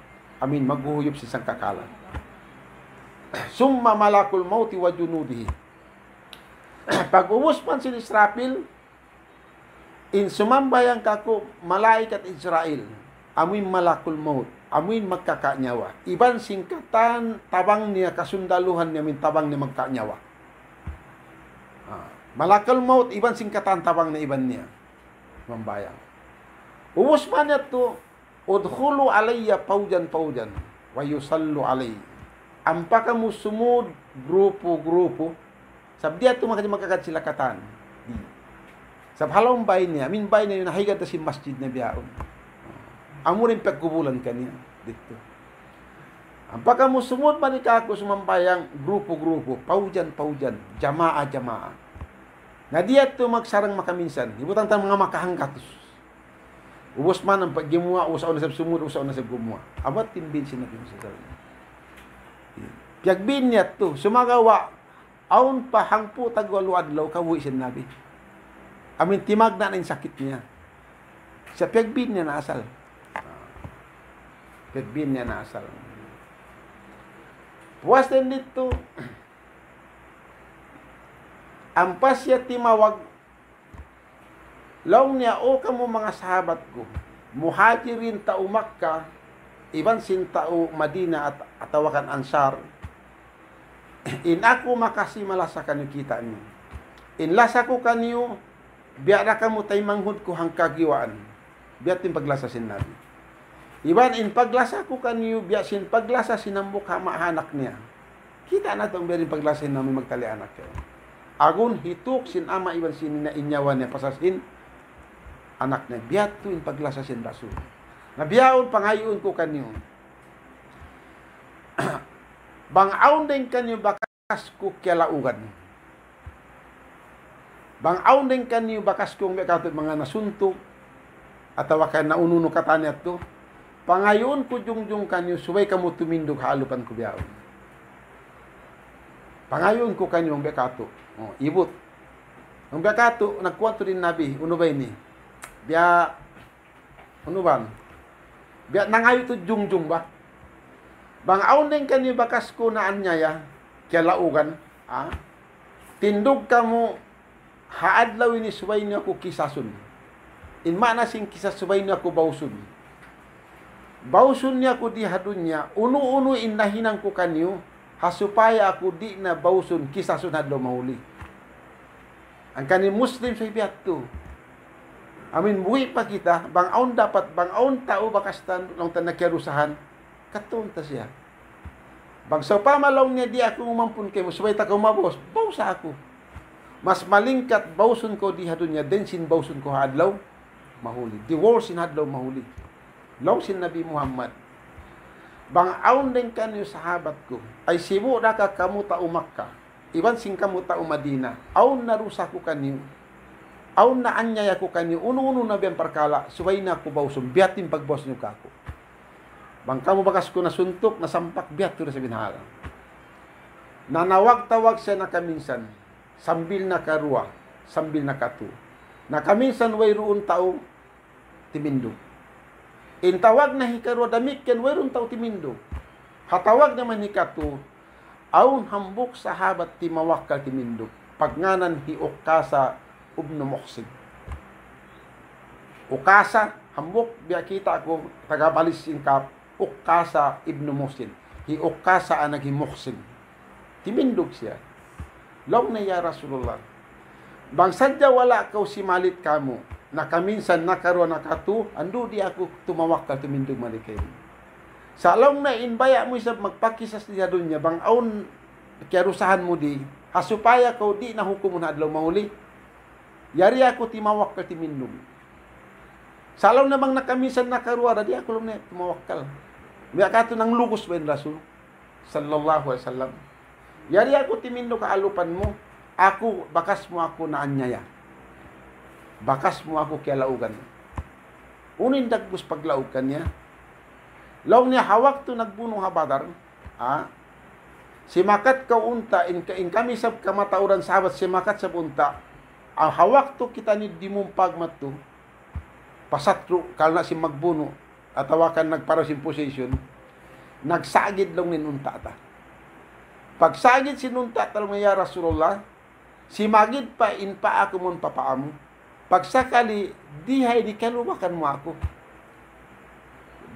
Amuin maghuhuyup sin sangkakala. Summa malakul mauti wa junudihi. Pag'ubus man sin Israfil, in sumambahayang kāku' malaikat Israil, amuin malakul maut, amuin magkaka' nyawa. Iban sin katan tabang niya, kasundaluhan niya, amuin tabang niya magkaka' nyawa. Ah, malakul maut, iban sin katan tabang niya, iban niya. Sumambahayang. Ubus man yadtu, ادخلوا علي فوجا فوجا ويصلوا علي. Ampa kamu sumud grupu-grupu. Sabab di' yadtu makajari magkakadtu sila katan. Di'. Sabab ha lawm bāy niya, amuin bāy niya yan, ha higad sin masjid na bihaun. Amu ra in pagkubulan kaniya didtu. Ampa kamu sumud mari kāku' sumambahayang grupu-grupu, فوجا فوجا, jamaa-jamaa. Na di' yadtu magsarang makaminsan, hibutang ta manga makahanggatus. Ubus man in paggimuwa', ubus awn na isab sumud, ubus awn na isab gumuwa'. Amu in bin sin Nabi sallallahu alayhi wasallam. Piyagbin niya yadtu, sumagawa', awn pa hangpu' tagwalu adlaw kabuhi' sin Nabi. Amuin timagna' na in sakit niya. Sa' piyagbin niya na asal. Piyagbin niya na asal. Puas dayn didtu, ampa siya timawag, laung niya, "O kamu manga sahabat ku, Muhajirin tau Makkah, iban sin tau Madinah at-, atawa kan Ansar, in aku makasi malasa kaniyu kita' niyu. In lasa ku kaniyu, biya' da kamu taymanghud ku hangkagiwaan." Biya' ha yan in paglasa sin Nabi. Iban in paglasa ku kaniyu, biya' sin paglasa sin hambuuk ha ma-, anak niya. Kita' natu' biya' diin in paglasa sin manga magtali anak yan. Agun hituk sin ama' iban sin ina' in nyawa niya pasal sin anak niya. Biya' ha yan in paglasa sin Rasul. Na bihaun pangayuun ku kaniyu. Bang awn dayn kaniyu bakas ku kiyalaugan. Bang awn dayn kaniyu bakas ku biya' katu' manga nasuntuk, atawa kan naunu-unu katan yadtu, pangayuun ku jungjung kaniyu, subay kamu tumindug ha alupan ku bihaun. Pangayuun ku kaniyu biya' katu'. O, ibut. Biya' katu', nagkuwan tuud in Nabi, unu ba ini? Biya' Unu ba? Biya' nangayu' tuud jungjung ba? Bang awn dayn kaniyu bakas ku naanyaya, kiyalaugan, ha? Tindug kamu ha adlaw ini subay niyu aku kisasun. In maana sin kisas subay niyu aku bausun. Bausun niyu aku di ha dunya, unu-unu in nahinang ku kaniyu, ha supaya aku di' na bausun kisasun ha adlaw mahuli. Hangkan in Muslim sa' biya' hādtu. Amin buhi' pa kita, bang awn dapat, bang awn tau bakas ta, laung ta nakiyarusahan, katuun ta siya. Bang sawpama laung niya di' aku umampun kaymu, subay ta kaw mabaus, bausa aku. Mas malingkat bausun kaw di ha dunya, dayn sin bausun kaw ha adlaw mahuli. Di worse sin adlaw mahuli. Laung sin Nabi Muhammad, bang awn dayn kaniyu sahabat ku, ay sibu' da ka kamu tau Makkah, iban sin kamu tau Madina, awn narusa ku kaniyu, awn naanyaya ku kaniyu, unu-unu na biya' parkala', subay niyu aku bausun, biya' ha yan in pagbaus niyu kāku'. Bang kamu bakas ku nasuntuk, nasampak, biya' ha yan tuud da isab in hal. Nanawag-tawag siya nakaminsan, sambil nakaruwa, sambil nakatū. Nakaminsan wayruun tau timindug. In tawag na hikaruwa damikkiyan, wayruun tau timindug. Ha tawag naman hikatū, awn hambuuk sahabat timawakkal timindug. Pagngānan hi Ukasa ibnu Muhsin. Ukasa, hambuuk biya' kita' ku, taga Balis in kap, Ukasa ibnu Muhsin. Hi Ukasa anak hi Muhsin. Timindug siya. Laung niya, "Ya Rasulullah, bang sadja wala' kaw simalit kāmu', nakaminsan, nakaruwa, nakatū, andu' di' aku tumawakkal, tumindug mari kaymu. Sa' laung niya in baya' mu isab magpakisas di ha dunya, bang awn kiyarusahan mu di, ha supaya kaw di' na hukumun ha adlaw mahuli, yari aku timawakkal, timindug. Sa' laung niya bang nakaminsan, nakaruwa, di' aku laung niya tumawakkal." Biya' katu' nanglugus ba in Rasul sallallahu alayhi wasallam. "Yari aku timindug ha alupan mu, aku, bakas mu aku naanyaya. Bakas mu aku kiyalaugan." Unu in dagbus paglaug kaniya? Laung niya ha waktu nagbunu' ha Badar, ha? Simakat kaw unta', in, in kami isab kamatauran sahabat simakat isab unta'. Ha waktu kitaniyu dimumpag madtu, pasatru', karna' sin magbunu', atawa kan nagparayaw sin position, nagsagid laung niya in unta' ta. Pagsagid sin unta' ta laung niya, "Ya Rasulullah, simagid pa in paa ku mawn pa paa mu. Pagsakali, di ha ini kalubakan mu aku.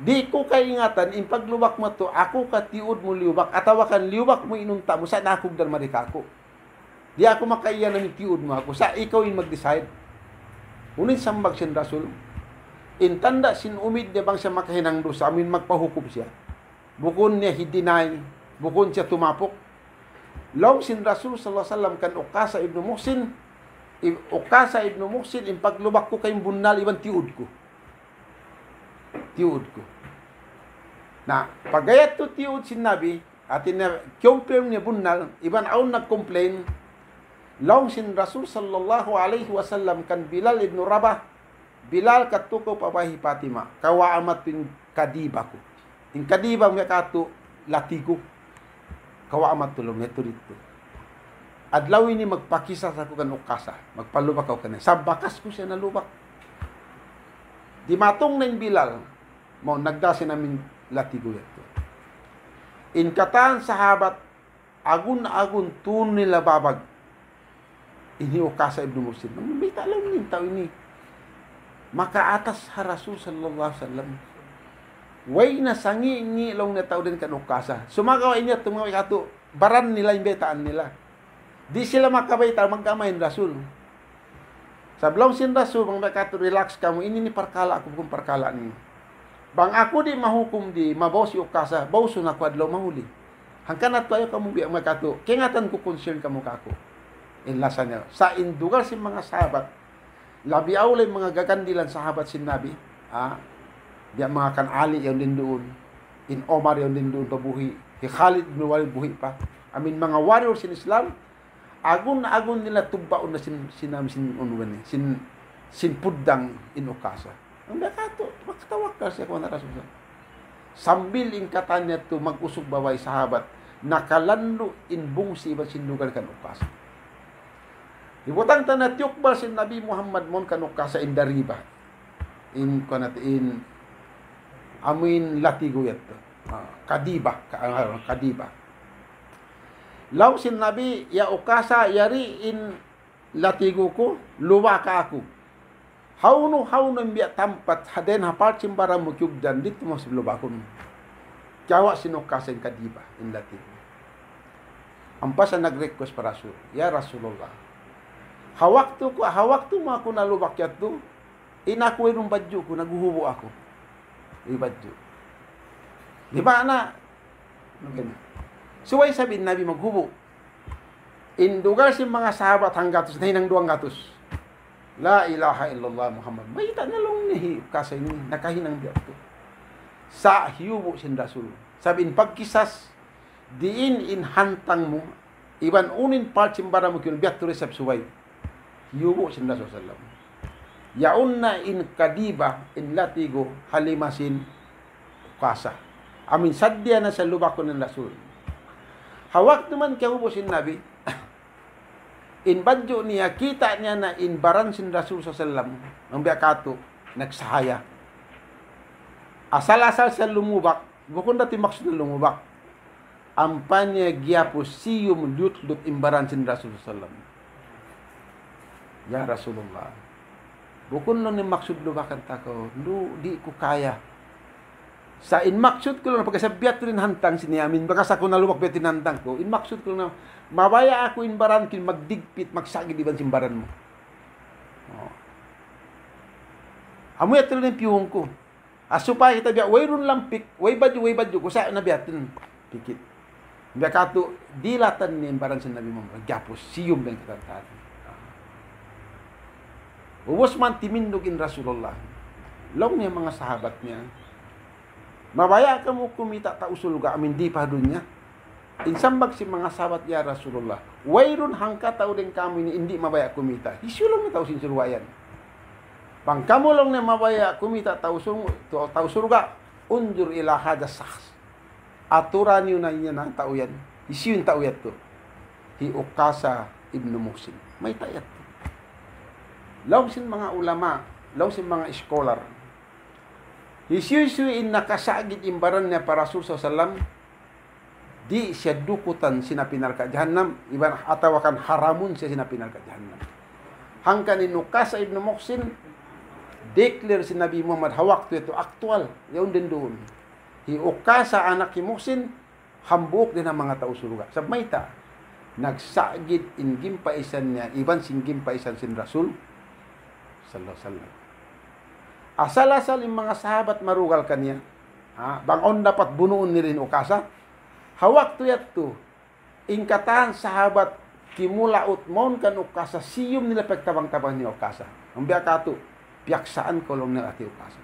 Di' ku kaingatan, in paglubak mu yadtu, aku ka tiyud mu liyubak, atawa kan liyubak mu in unta' mu, sa' nakugdan mari kāku'. Di' aku makaiyan amu in tiyud mu aku, sa' ikaw in mag-decide." Unu in sambag sin Rasul? In tanda' sin umid niya bang siya makahinang dusa, amu in magpahukum siya. Bukun niya hi-deny, bukun siya tumapuk. Laung sin Rasul sallallahu alayhi wasallam kan Ukasa ibnu Muhsin, i-, "Ukasa ibnu Muhsin, in paglubak ku kaymu bunnal iban tiyud ku. Tiyud ku." Na, pag-ayat tu tiyud sin Nabi, hati niya, confirm niya bunnal, iban awn nag-complain, laung sin Rasul sallallahu alayhi wasallam kan Bilal ibnu Rabah, "Bilal, kadtu kaw pa bāy hi Fatima, kawaa madtu in kadiba ku." In kadiba, biya' katu' latigu. "Kawaa madtu," laung niya, "yadtu didtu. Adlaw ini magpakisas aku kan Ukasa, magpalubak aku kaniya. Sa' bakas ku siya nalubak." Dimatung na in Bilal, mawn nagdā sin amu in latigu yadtu. In katan sahabat, agun-agun tun nila babag. Ini Ukasa ibnu Muhsin. Mayta' laung niya in tau ini makaatas ha Rasul sallallahu alayhi wasallam. Way na sangi-ngi laung niya tau dayn kan Ukasa. Sumagawa' ini yadtu manga katu', baran nila in baytaan nila. Di' sila makabayta' mag-amay in Rasul. Sabab laung sin Rasul, bang biya' katu', relax kamu, ini in parkala' ku, bukun parkala' niyu. Bang aku di' mahukum di, mabaus hi Ukasa, bausun aku adlaw mahuli. Hangkan yadtu ayaw kamu biya' manga katu', kaingatan ku, concern kamu kāku'. In lasa niya. Sa' in dugal sin manga sahabat, labi awla in manga gagandilan sahabat sin Nabi, ha? Biya' manga kan Ali yaun duun, in Omar yaun duun pa buhi', hi Khalid bin Walid buhi' pa. Amuin manga warrior sin Islam, agun-agun nila tubbaun na sin, sin, sin, unu ini, sin, sin puddang in Ukasa. Hangkan biya' katu', makatawakkal siya kan Rasul. Sambil in katan niya yadtu mag-usug babai sahabat, nakalandu' in bungsi iban sin dugal kan Ukasa. Hibutang ta na tiyukbal sin Nabi Muhammad mawn kan Ukasa in dariba. In kuwan natu' in amuin latigu yadtu. Ah, kadiba, ka-, ah, kadiba. Laung sin Nabi, "Ya Ukasa, yari in latigu ku, lubaka aku. Hawnu, hawnu in biya' tampat, ha dayn ha part sin baran mu kiyugdan, didtu mu lubakun." Kiyawa' sin Ukasa in kadiba, in latigu. Ampa siya nag-request pa Rasul, "Ya Rasulullah, ha waktu ku, ha waktu mu aku nalubak yadtu, in aku wayruun badju' ku, naghuhubu' aku." Way badju'. Di' ba na, subay isab in Nabi maghubu'. In dugal sin manga sahabat hanggatus, nahinang duwanggatus. La ilaha illallah Muhammad. Mayta' na laung niya hi Ukasa ini, nakahinang biya' yadtu. Sa' hiyubu' sin Rasul. Sabab in pagkisas, diin in hantang mu, iban unu in part sin baran mu kiyugdan, biya' yadtu da isab subay. Hiyubu' sin Rasul sallallahu alayhi wasallam. Yaun na in kadiba, in latigu, ha lima sin Ukasa. Amuin sadja na siya lubakun in Rasul. Ha waktu man kiyahubu' sin Nabi, in badju' niya, kita' niya na in baran sin Rasul sallallahu alayhi wasallam, bang biya' katu', nagsahaya. Asal-asal siya lumubak, bukun da tuud maksud niya lumubak. Ampa niya giyapus siyum liyutlut in baran sin Rasul sallallahu alayhi wasallam. "Ya Rasulullah, bukun laung niya maksud lubakan ta kaw, di', di' ku kaya. Sa' in maksud ku laung, pagka sa' biya' yadtu in hantang sin niya, amuin bakas aku nalubak biya' yadtu in hantang ku. In maksud ku laung, mabaya' aku in baran ku in magdigpit, magsagid iban sin baran mu." Oh. Amu yadtu in piyuhung ku. Ah, supaya kita biya' wayruun lampik, way badju', way badju', kusa' na biya' yadtu in pikil. Biya' katu', dilatan niya in baran sin Nabi Muhammad, giyapus, siyum biya' kita tadi. Ubus man timindug in Rasulullah. Laung niya manga sahabat niya, "Mabaya' kamu kumita' tau surga' amuin di pa dunya?" In sambag sin manga sahabat, "Ya Rasulullah, wayruun hangkatau dayn kamu ini in di' mabaya' kumita'. Hisiyu laung niya tau sin surga' yan? Bang kamu laung niya mabaya' kumita' tau sur-, tau surga', unzur ila hadha shakhs. Atura niyu na in tau yan. Hisiyu in tau yadtu?" "Hi Ukasa ibnu Muhsin." Mayta' yadtu? Laung sin manga ulama, laung sin manga scholar, hisiyu-siyu in nakasagid in baran niya pa Rasul sallallahu alayhi wasallam, di' siya dukutan sin api narka' jahannam, iban atawa kan haramun siya sin api narka' jahannam. Hangkan in Ukasa ibnu Muhsin, declare sin Nabi Muhammad ha waktu yadtu, aktual, yaun duun. Hi Ukasa anak hi Muhsin, hambuuk dayn ha manga tau surga'. Sabab mayta', nagsagid in gimpaisan niya, iban sin gimpaisan sin Rasul sallallahu alayhi wasallam. Asal-asal in manga sahabat marugal kaniya, ha, bang awn dapat bunuun nila in Ukasa. Ha waktu yadtu, in katan sahabat kimulaut mawn kan Ukasa, siyum nila pagtabang-tabang hi Ukasa. Bang biya' katu', piyaksaan kaw laung nila hi Ukasa.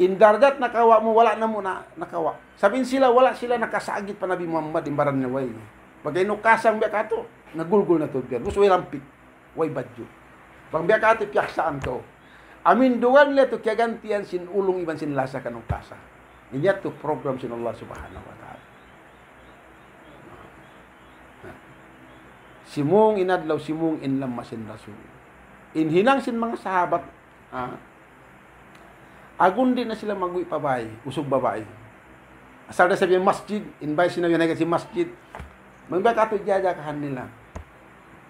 In darajat nakawa' mu, wala' na mu na, nakawa'. Sabab in sila, wala' sila nakasagid pa Nabi Muhammad, in baran niya way. Pagka in Ukasa bang biya' katu', nagulgul na tuud biya'. Gusto way lampik. Way badju'. Bang biya' katu' piyaksaan kaw. Amuin dugal nila yadtu kiyagantian sin ulung iban sin lasa kan Ukasa. Ini yadtu program sin Allah Subhanahu wa Ta'ala. Simūng in adlaw, simūng in lamma sin Rasul. In hinang sin manga sahabat, ah, agun di' na sila magui' pa bāy, usug babai. Asal da isab yan masjid, in bay sin Nabi naik sin masjid. Bang biya' katu' jajakahan nila.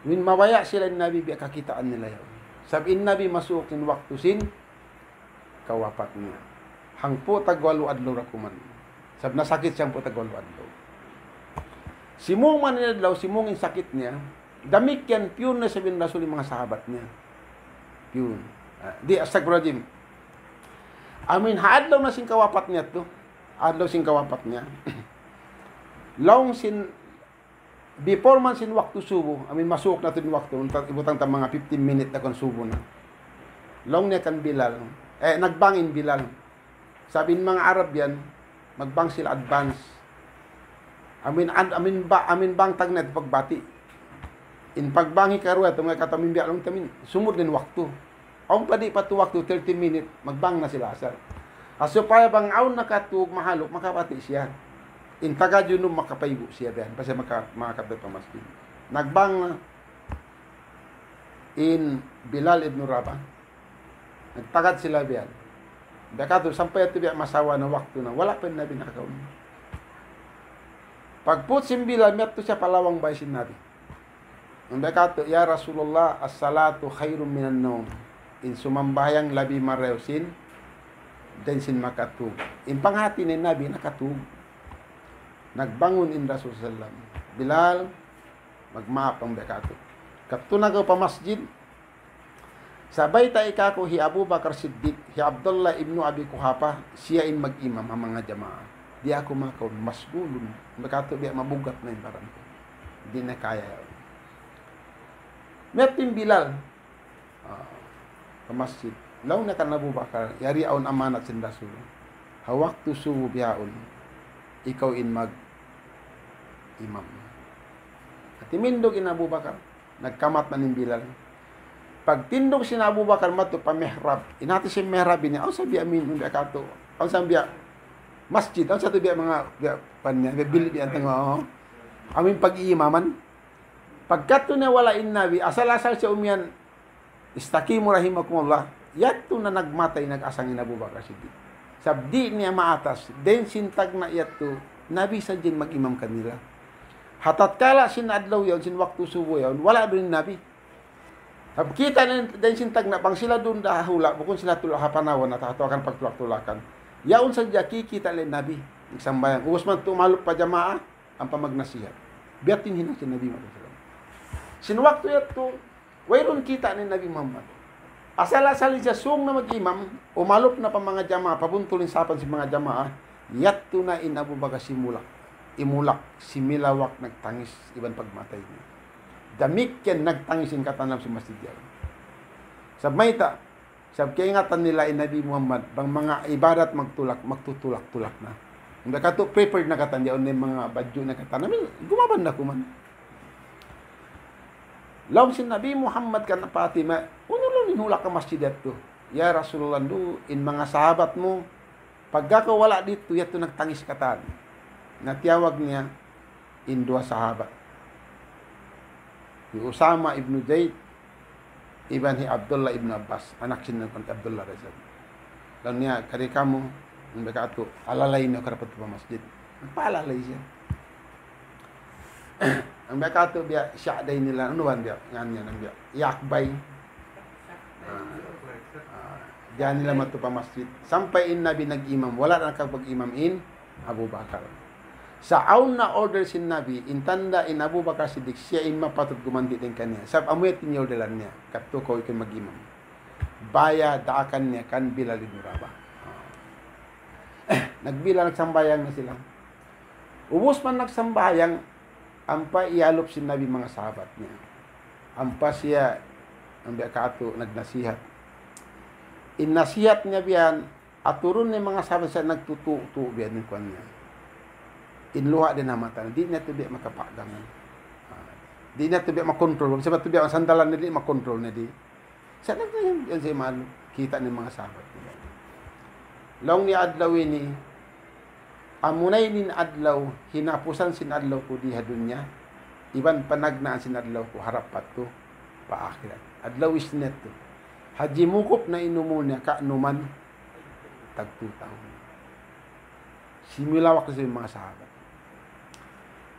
Amin mabaya' sila in Nabi biya' kakitaan nila yan. Sabab in Nabi masuuk sin waktu sin kawapat niya. Hangpu' tagwalu adlaw da kuman. Sabab nasakit siya hangpu' tagwalu adlaw. Simūng man in adlaw, simūng in sakit niya. Damikkiyan piyun na isab in Rasul in manga sahabat niya. Piyun. Ah, di', astagfirullahaladzim. Amin ha adlaw na sin kawapat niya tu. Adlaw sin kawapat niya. Laung sin, before man sin waktu subuh, amin masuuk na tuud in waktu, unta-, ibutang ta manga fifteen minute na kan subuh na. Laung niya kan Bilal, eh, nagbang in Bilal. Sabab in manga Arab yan, magbang sila advance. Amin, an-, amin ba, amin bang tagna' pagbati'. In pagbang hikaruwa, tumay kata' amin biya' laung ta amin, sumud na in waktu. Awn pa di' pa tu waktu, thirty minute, magbang na sila asal. Ha supaya bang awn nakatug mahaluk, makabati' siya. In taga junub makapaibu' siya biya' yan, pasal maka-, makakadtu pa masjid. Nagbang na in Bilal ibn Rabah. Nagtagad sila biya' yan. Biya' katu', sampay yadtu biya' masawa na waktu na, wala' pa in Nabi nakakaun. Pagput sin Bilal, miyadtu siya pa lawang bay sin Nabi. Laung biya' katu', "Ya Rasulullah, as-salatu khairun minan nawm." In sumambahayang labi marayaw sin, dayn sin makatug. In panghati niya in Nabi nakatug. Nagbangun in Rasul sallallahu alayhi wasallam. "Bilal, magmaap," laung biya' katu'. Kadtu na kaw pa masjid, sabaytai kāku' hi Abu Bakar Siddiq, hi Abdullah ibnu Abi Quhafa, siya in mag-imam ha manga jamaa. Di' aku makaun, masgulun. Biya' katu' biya' mabugat na in baran ku. Di' na kaya. Miyadtu in Bilal. Ah, pa masjid. Laung niya kan Abu Bakar, yari awn amanat sin Rasul. Ha waktu subuh bihaun, ikaw in mag-imam. Timindug in Abu Bakar. Nagkamat man in Bilal. Pagtindug sin Abu Bakar madtu pa mihrab. In hati sin mihrab ini, awn sa biya' amin, biya' katu'. Awn sa biya' masjid, awn sa tu biya' manga, biya' pan niya, biya' bilik biya' tangwa, oh. Amin pag-iimaman. Pagkadtu niya wala' in Nabi, asal-asal siya umiyan, "Istaqimu rahimakumullah." Yadtu na nagmatay, nag-asang in Abu Bakar Siddiq. Sabab di' niya maatas, dayn sin tagna' yadtu, Nabi sadja in mag-imam kanila. Ha tatkala sin adlaw yaun, sin waktu subuh yaun, wala' duun in Nabi. Sabab kita' na dayn sin tagna', bang sila duun da ha hula', bukun sila tulak ha panawan, atawa kan pagtulak-tulakan. Yaun sadja kikita' nila in Nabi, nagsambahayang. Ubus madtu malup pa jamaa, ampa magnasihat. Biya' ha yan in hinang sin Nabi Muhammad sallallahu alayhi wasallam. Sin waktu yadtu, wayruun kita' in Nabi Muhammad. Asal-asal siya sūng na mag-imam, umalup na pa manga jamaa, pabuntul in sap sin manga jamaa, yadtu na in Abu Bakar simulak, imulak, similawak, nagtangis, iban pagmatay niya. Damikkiyan nagtangis in katan ha lawm sin masjid yaun. Sabab mayta', sabab kaingatan nila in Nabi Muhammad, bang manga ibadat magtulak, magtutulak-tulak na. Hangkan katu' prepared na katan, yaun na in manga badju' na katan. Amin, gumaban na kuman. Laung sin Nabi Muhammad kan Fatima, "Unu laung in hulak ha masjid yadtu?" "Ya Rasulullah, andu' in manga sahabat mu, pagga kaw wala' didtu, yadtu nagtangis katan." Na tiyawag niya in duwa sahabat. Hi Usama ibnu Zaid, iban hi Abdullah ibnu Abbas, anak sin Abdullah da isab. Laung niya, "Kari kamu, in biya' katu', alalay niyu karapat pa masjid." Nagpaalalay siya. In biya' katu' biya' siya' da in nila, unu ba in biya', ngan niya, in biya', yakbay. Ah, ah, diyan nila madtu pa masjid. Sampay in Nabi nag-imam, wala' na nakapag-imam in Abu Bakar. Sa' awn na order sin Nabi, in tanda' in Abu Bakar Siddiq, siya in mapatut gumanti' dayn kaniya. Sabab amu yadtu in orderan niya, "Kadtu kaw, ikaw in mag-imam. Baya' daakan niya kan Bilal ibn Rabah." Nagbilal, nagsambahayang na sila. Ubus man nagsambahayang, ampa iyalup sin Nabi manga sahabat niya. Ampa siya, in biya' katu', nagnasihat. In nasihat niya biya' yan, aturun niya manga sahabat siya nagtutu'-tu' biya' yan in kuwan niya. In luha' dayn ha mata niya, di' niya tu biya' makapagangan. Ah, di' niya tu biya' makontrol. Sabab tu biya' sandalan niya, di' makontrol niya di'. Sa' nagtayam yan siya malu, kita' niya in manga sahabat niya. Laung niya, "Adlaw ini, amuna ini in adlaw hinapusan sin adlaw ku di ha dunya, iban panagnaan sin adlaw ku harap pa tu pa akhirat." Adlaw Isnin tu. Haji mukup na in umul niya, kaunuman tag two thousand. Similawak sin manga sahabat.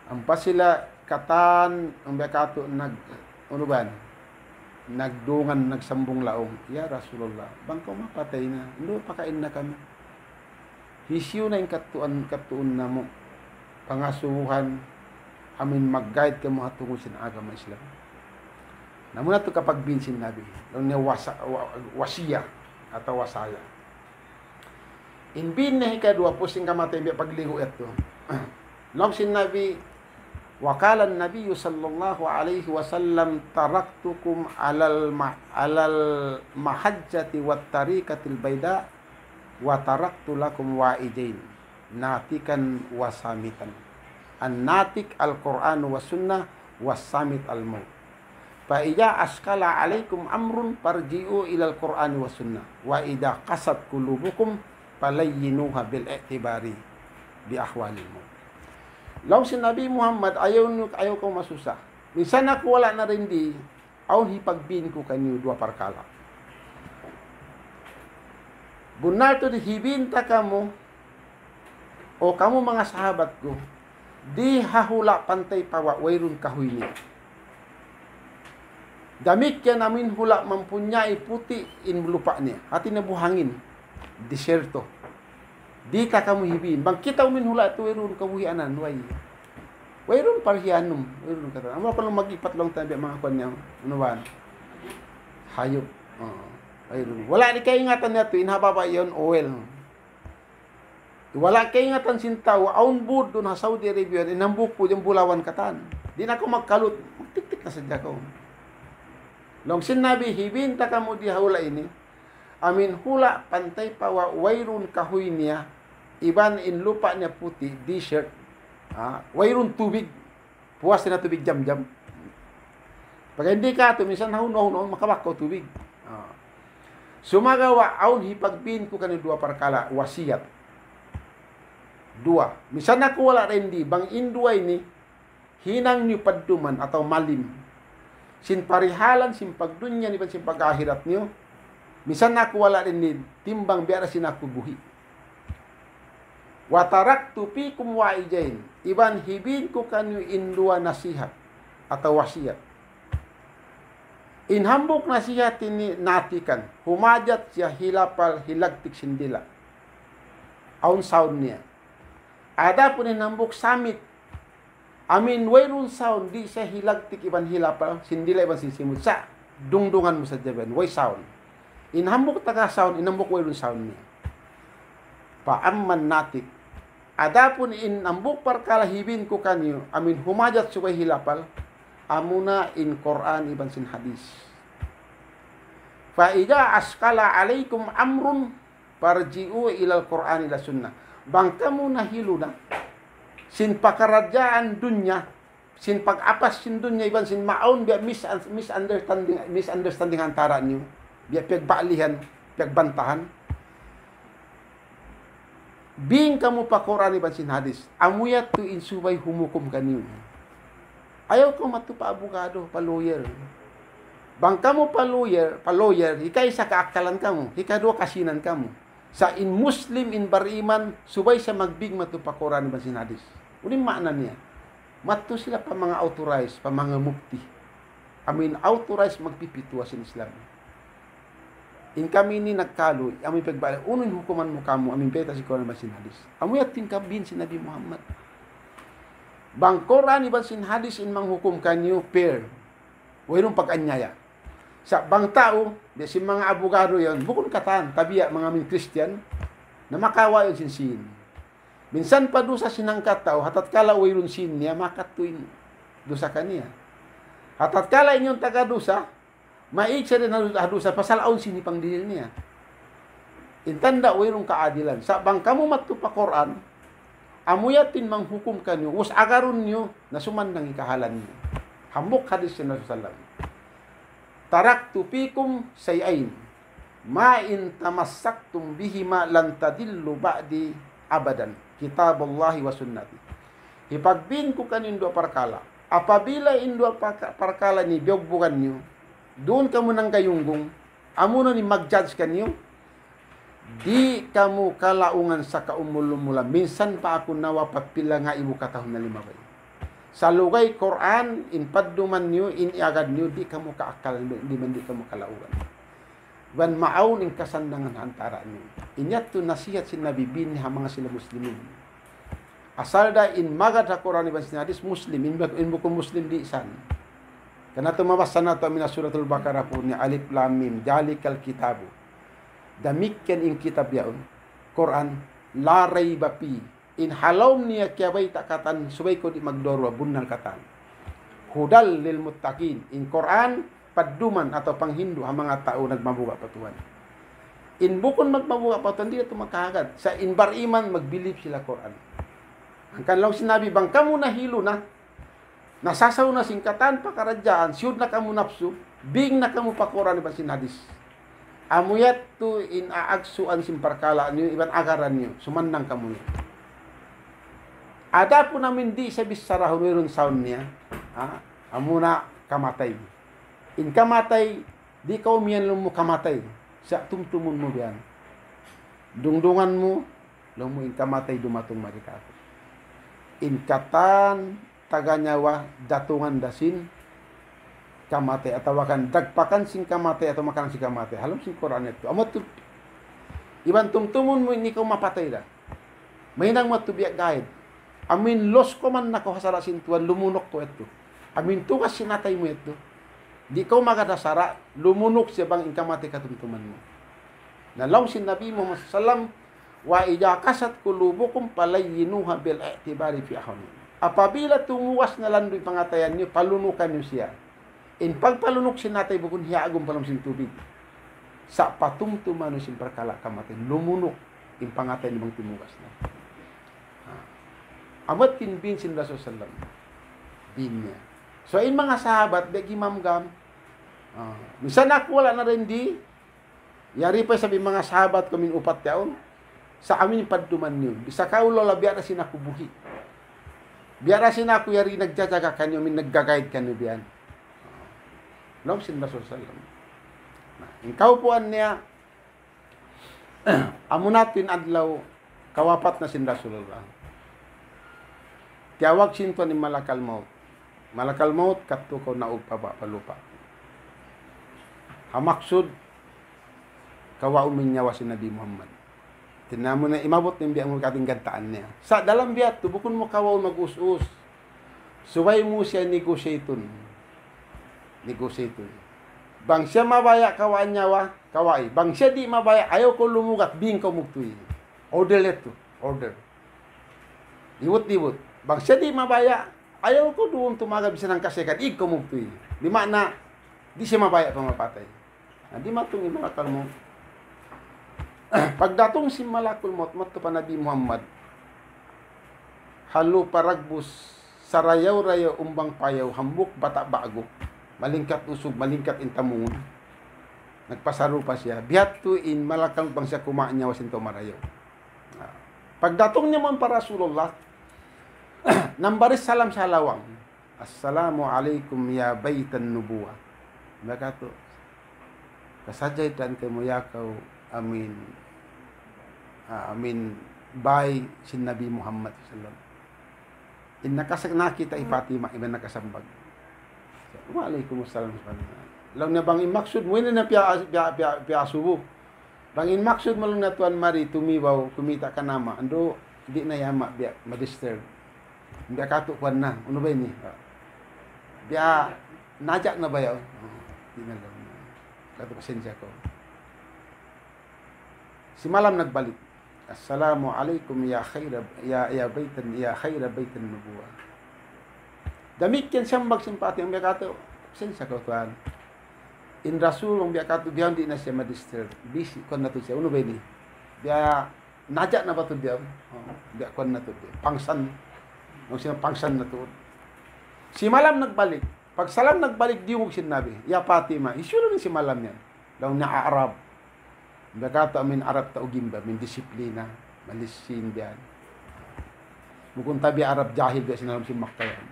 Ampa sila katan, ampa katu' nag-, unu ba yan? Nagdungan, nagsambung laung, "Ya Rasulullah, bang kaw mapatay na, andu' pakain na kami. Hisiyu na in katuan, katuun namu', pangasubuhan, amin mag-guide kamu ha tungud sin agama Islam?" Namu' na tu kapagbin sin Nabi, laung niya wasa-, wa-, wasiya atawa wasaya. In bin niya hikaduwa, pusing kamatay biya' pagligu' yadtu. Laung sin Nabi, وقال النبي صلى الله عليه وسلم: تركتكم على الم-، على المحجة والطريقة البيضاء، وتركت لكم واعظين، ناطقا وصامتا. الناطق القرآن والسنة، والصامت الموت. فإذا أشكل عليكم أمر فارجعوا إلى القرآن والسنة، وإذا قست قلوبكم فلينوها بالاعتبار بأحوال الموت. Laung sin Nabi Muhammad, ayaw niyu, ayaw kamu masusa. Minsan aku wala' na dindi, awn hipagbin ku kaniyu duwa parkala'. Bunnal tuud hibin ta kamu, o kamu manga sahabat ku, di ha hula' pantay pawa' wayruun kahuy niya. Damikkiyan amin hula' mampunyai puti' in lupa' niya. Hati niya buhangin, disyerto. Di' ta kamu hibin. Bang kita' mu in hula' tu wayruun kabuhianan, way. Wayruun parhiyanum, wayruun katan. Amu aku lang mag-ipat lang tabi' manga kuwan niya, unu ba? Hayup. Oo. Wayruun. Wala' di' kaingatan niya tu, in ha baba' yan, oil. Wala' kaingatan sin tau, awn bud duun ha Saudi Arabia, in hambuuk bud yan bulawan katan. Di' na kaw magkalut, magtiktik na sadja kaw. Laung sin Nabi, hibin ta kamu di ha hula' ini, amin hula' pantay pawa' wayruun kahuy niya, iban in lupa' niya puti', desert, ha, wayruun tubig. Puas na tubig Zamzam. Pagka di' katu', minsan hawnu-hawnu, makabak kaw tubig. Ah. Sumagawa', awn hipagbin ku kaniyu duwa parkala', wasiyat. Duwa. Minsan aku wala' dindi, bang in duwa ini, hinang niyu padduman atawa malim. Sin parihalan, sin pagdunya niyu, sin pag-ahirat niyu. Minsan aku wala' dindi, timbang biya' da sin aku buhi'. وتركت فيكم واعظين, iban hibin ku kaniyu in duwa nasihat atawa wasiyat. In hambuuk nasihat ini natikan, humajat siya hilapal hilagtik sin dila'. Awn sound niya. Adapun in hambuuk samit, amin wayruun sound, di' siya hilagtik iban hilapal, sin dila' iban sin simud. Sa' dungdungan mu sadja biyan, way sound. In hambuuk taga sound, in hambuuk wayruun sound niya. فأما الناطق. Adapun in hambuuk parkala' hibin ku kaniyu, amin humajat subay hilapal, amuna in Qur'an iban sin hadis. فإذا أشكل عليكم أمر فارجعوا إلى القرآن والسنة. Bang kamu nahilu na sin pakaradjaan dunya, sin pag-apas sin dunya iban sin maawn biya' mis-, misunderstanding, misunderstanding antara niyu, biya' piyagbalihan, piyagbantahan. Bing kamu pa Qur'an iban sin hadis. Amu yadtu in subay humukum kaniyu. Ayaw kamu madtu pa abugado, pa lawyer. Bang kamu pa lawyer, pa lawyer, hikaisa kaakkalan kamu, hikaduwa kasinan kamu. Sa' in Muslim, in bariman, subay siya magbing madtu pa Qur'an iban sin hadis. Unu in maana niya? Madtu sila pa manga authorized, pa manga mufti. Amu in authorized magpipituwa sin Islam. In kami ini nagkalu, amu in pagbalik, unu in hukuman mu kamu, amu in bayta' sin Qur'an iban sin hadis. Amu yadtu in kabin sin Nabi Muhammad. Bang Qur'an iban sin hadis in manghukum kaniyu fair. Wayruun pag-anyaya. Sa' bang tau, biya' sin manga abugado yan, bukun katan, tabiya' manga amin Christian, na makawa' yan sin sin. Minsan pa dusa sin hangka tau, ha tatkala wayruun sin niya, makadtu in dusa kaniya. Ha tatkala in yan taga dusa, maig siya dayn ha dusa pasal awn sin hipangdihil niya. In tanda' wayruun kaadilan. Sa' bang kamu madtu pa Qur'an, amu yadtu in manghukum kaniyu, ubus agarun niyu, na sumannang in kahalan niyu. Hambuuk hadis sin Rasul sallallahu alayhi wasallam. تركت فيكم شيئين ما إن تمسكتم بهما لن تضلوا بعدي أبدا كتاب الله وسنتي. Hipagbin ku kaniyu in duwa parkala'. Apabila in duwa parka-, parkala' ini biyugbugan niyu, duun kamu nanggayunggung, amuna in mag-judge kaniyu, Di' kamu kalaungan sa kaumul-umulan. Minsan pa aku nawa pa pila ngaibu katahun na limabay. Salugay Qur'an, in padduman niyu, in iyagad niyu, di' kamu kaakal, di' man di' kamu kalaungan. Iban maawn in kasannangan ha antara' niyu. In yadtu nasihat sin Nabi bini ha manga sila Muslimin. Asal da in magad ha Qur'an iban sin hadis Muslim, in, in bukun Muslim di' san. Karna' tumabas sa natu' amin ha Suratul Baqarah pun niya alif lam mim, dhalikal kitabu. Damikkiyan in kitab yaun, Qur'an, la rayba fi. In ha lawm niya kiyabayta' katan, subay kaw di' magduwa-ruwa, bunnal katan. Hudal lil muttaqin. In Qur'an, padduman atawa panghindu' ha manga tau nagmabuga' pa Tuhan. In bukun magmabuga' pa Tuhan, di' na tuud makahagad. Sa' in bariman, magbilib sila Qur'an. Hangkan laung sin Nabi, bang kamu nahilu na, nasasaw na sin katan pakaradjaan, siyud na kamu napsu, bing na kamu pa Qur'an iban sin hadis. Amu yadtu in aagsuan sin parkala' niyu, iban agaran niyu, sumannang kamu niya. Adapun amu in di' siya bissarahun, wayruun sawn niya, ha? Amu na kamatay. In kamatay, di' kaw umiyan laung mu kamatay. Sa' tumtumun mu biyan. Dungdungan mu, laung mu in kamatay dumatung mari kāku'. In katan taga nyawa datungan da sin kamatay, atawa kan dagpakan sin kamatay, atawa makanan sin kamatay. Ha lawm sin Qur'an yadtu. Amu yadtu, iban tumtumun mu in ikaw mapatay da. Mahinang mu yadtu biya' gaid. Amu in lost kaw man na kaw ha sara' sin Tuhan, lumunuk kaw yadtu. Amu in tugas sin atay mu yadtu. Di' kaw magad ha sara', lumunuk siya bang in kamatay katumtuman mu. Na laung sin Nabi Muhammad sallallahu alayhi wasallam, وإذا قست قلوبكم فلينوها بالاعتبار في أحوالها. Apabila tumugas na landu' in pangatayan niyu, palunukan niyu siya. In pagpalunuk sin atay bukun hiyagum pa lawm sin tubig. Sa' patumtuman niyu sin parkala' kamatay, lumunuk in pangatayan niyu bang tumugas na. Ha. Amu yadtu in bin sin Rasul sallam. Bin niya. So, in manga sahabat, biya' gimamgam. Ah, minsan aku wala' na rin di, yari pa isab in manga sahabat ku amin upat yaun, sa' amin padduman niyu. Bisan kaw laung, biya' da sin aku buhi'. Biya' da sin aku yari nagjajaga kaniyu, amin nagga-guide kaniyu biyan. Laung sin Rasul sallam. Na, in kaupuan niya, amu na tuud in adlaw kawapat na sin Rasulullah. Tiyawag sin Tuhan in malakal maut. Malakal maut, kadtu kaw naug pa baba' pa lupa'. Ha maksud, kawaun mu in nyawa sin Nabi Muhammad. Tinamu na imabut na in biya' mu katinggantaan niya. Sa' dalam biya' tu, bukun mu kawaun mag-us-us. Subay mu siya negotiate-un. Negotiate-un. Bang siya mabaya' kawaan nyawa, kawai. Bang siya di' mabaya', ayaw kaw lumugat, bing kaw mugtuy. Order yadtu. Order. Dibut-dibut. Bang siya di' mabaya', ayaw kaw duun tumaga bisan hangka second, ig kaw mugtuy. Di' maana, di' siya mabaya' pa mapatay. Na dimatung in malakal maut. Pagdatung sin malakul maut, madtu pa Nabi Muhammad. Ha lupa' ragbus, sarayaw-rayaw umbang payaw, hambuuk bata' ba'gu. Malingkat usug, malingkat in tamungun. Nagpasarupa siya. Biya' tu in malakal maut bang siya kumawa' nyawa sin tau marayaw. Pagdatung niya mawn pa Rasulullah, nambaris salam sa lawang. Assalamu alaykum ya baytan nubuwah. Maka tu, kasajahatan kaymu ya kaw amin, ah, amin bay sin Nabi Muhammad sallallahu alayhi wasallam. In nakasak-, nakakita' hi Fatima, iban nakasambag. Wa alaykum assalam. Laung niya bang in maksud mu ini na piya, piya, piya, piya subu. Bang in maksud mu laung niya tuwan mari tumibaw, kumita' kan ama'. Andu', di' na ya ama' biya' ma-disturb. Biya' katu' kuwan na, unu ba ini? Biya' naja' na ba yaun? Di' na laung niya. Katu' pasensya kaw. Simalam nagbalik. Assalamu alaykum ya khayra, ya, ya baytan, ya khayra baytan nubuwah. Damikkiyan sambag sin Fatima, biya' katu', pasensya kaw tuwan. In Rasul, biya' katu', biya' di' na siya ma-disturb. Busy, kuwan na tuud siya. Unu ba ini? Biya' naja' na ba tuud biya'? Oh, biya' kuwan na tuud biya'. Pangsan. Nung siya pangsan na tuud. Simalam nagbalik. Pagsalam nagbalik, diyungug sin Nabi. Ya Fatima, hisiyu in simalam yan? Laung niya Arab. Biya' katu' amin Arab tau gimba, amin disiplina, malisin biya' yan. Bukun tabi' Arab jahil biya' sin ha lawm sin Makkah yan.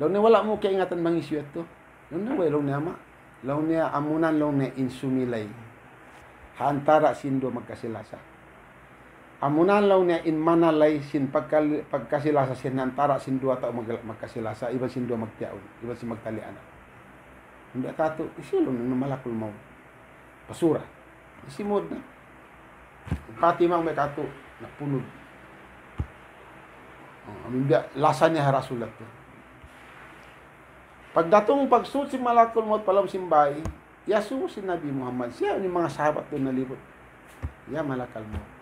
Laung niya wala' mu kaingatan bang hisiyu yadtu. Laung niya, way, laung niya, ama'. Laung niya, amunan, laung niya, in sumilay. ha antara' sin duwa magkasi-lasa. Amuna laung niya in manalay sin pagkal-, pagkasi-lasa sin ha antara' sin duwa tau mag-, magkasi-lasa, iban sin duwa magtiyaun, iban sin magtali anak. Amu in katu', hisiyu laung niya malakul maut? Pasura. Hisiyu mawn na? Pati mang may katu', napunud. Oh, amu in biya' lasa niya ha Rasul yadtu. Pagdatung, pagsud sin malakul maut pa lawm sin bāy, iyasubu sin Nabi Muhammad, siya in manga sahabat duun nalibut. "Ya malakal maut,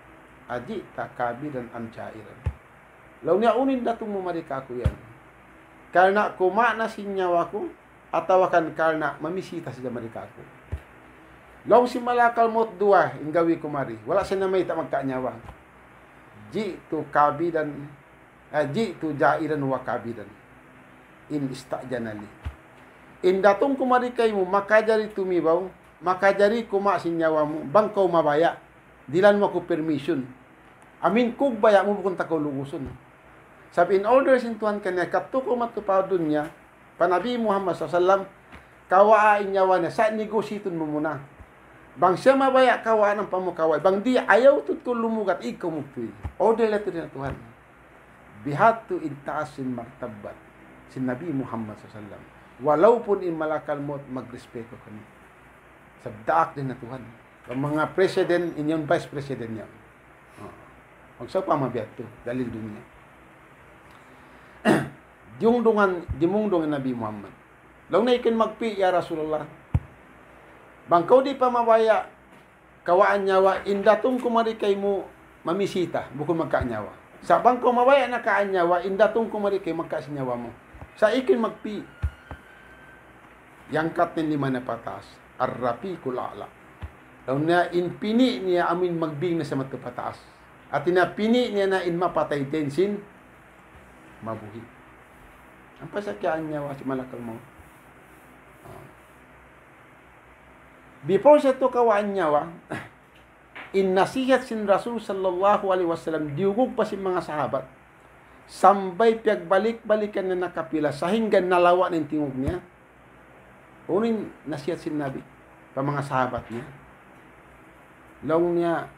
أجئت قابضا أم زائرا?" Laung niya, "Unu in datung mu mari kāku' yan? Karna' kumawa' na sin nyawa ku, atawa kan karna' mamisita sadja mari kāku'?" Laung sin malakal maut, "Duwa in gawi ku mari. Wala' siya namayta' magkawa' nyawa." "جئت قابضا, eh, جئت زائرا وقابضا إن استأذنت لي." In datung ku mari kaymu, makajari tumibaw, makajari kumawa' sin nyawa mu, bang kaw mabaya', dihilan mu aku permission. Amu in kugbaya' mu bukun ta kaw lugusun. Sabab in order sin Tuhan kaniya, kadtu kaw madtu pa dunya, pa Nabi Muhammad sallallahu alayhi wasallam, kawaa in nyawa niya, sa' negositun mu muna. Bang siya mabaya', kawaa, ampa mu kawaa. Bang di', ayaw tuud kaw lumugat, ikaw magtuy. Order yadtu dayn ha Tuhan. Bihadtu in taas sin martabat sin Nabi Muhammad sallallahu alayhi wasallam. Walaupun in malakal maut magrespeto kaniya. Sabab daak dayn ha Tuhan. Bang manga president, in yan vice president niya. Oh. Magsawpama biya' yadtu, dalil dunya. Diyungdungan, dimungdung in Nabi Muhammad. Laung niya, "Ikun magpi', ya Rasulullah. Bang kaw di' pa mabaya' kawaan nyawa, in datung ku mari kaymu mamisita, bukun magkawa' nyawa. Sa' bang kaw mabaya' na kawa' nyawa, in datung ku mari kaymu magkawa' sin nyawa mu. Sa' ikun magpi'." Iyangkat niya in lima niya pataas. الرفيق الأعلى. Laung niya in pini' niya amu in magbing na siya madtu pataas. Hāti niya pini' niya na in mapatay dayn sin mabuhi'. Ampa siya kiyawaan nyawa sin malakal maut. Ah. Before siya yadtu kawaan nyawa, in nasihat sin Rasul sallallahu alayhi wasallam, diyugug pa sin manga sahabat. Sampay piyagbalik-balikan niya nakapila, sahingga nalawa' na in tingug niya. Unu in nasihat sin Nabi pa manga sahabat niya? Laung niya,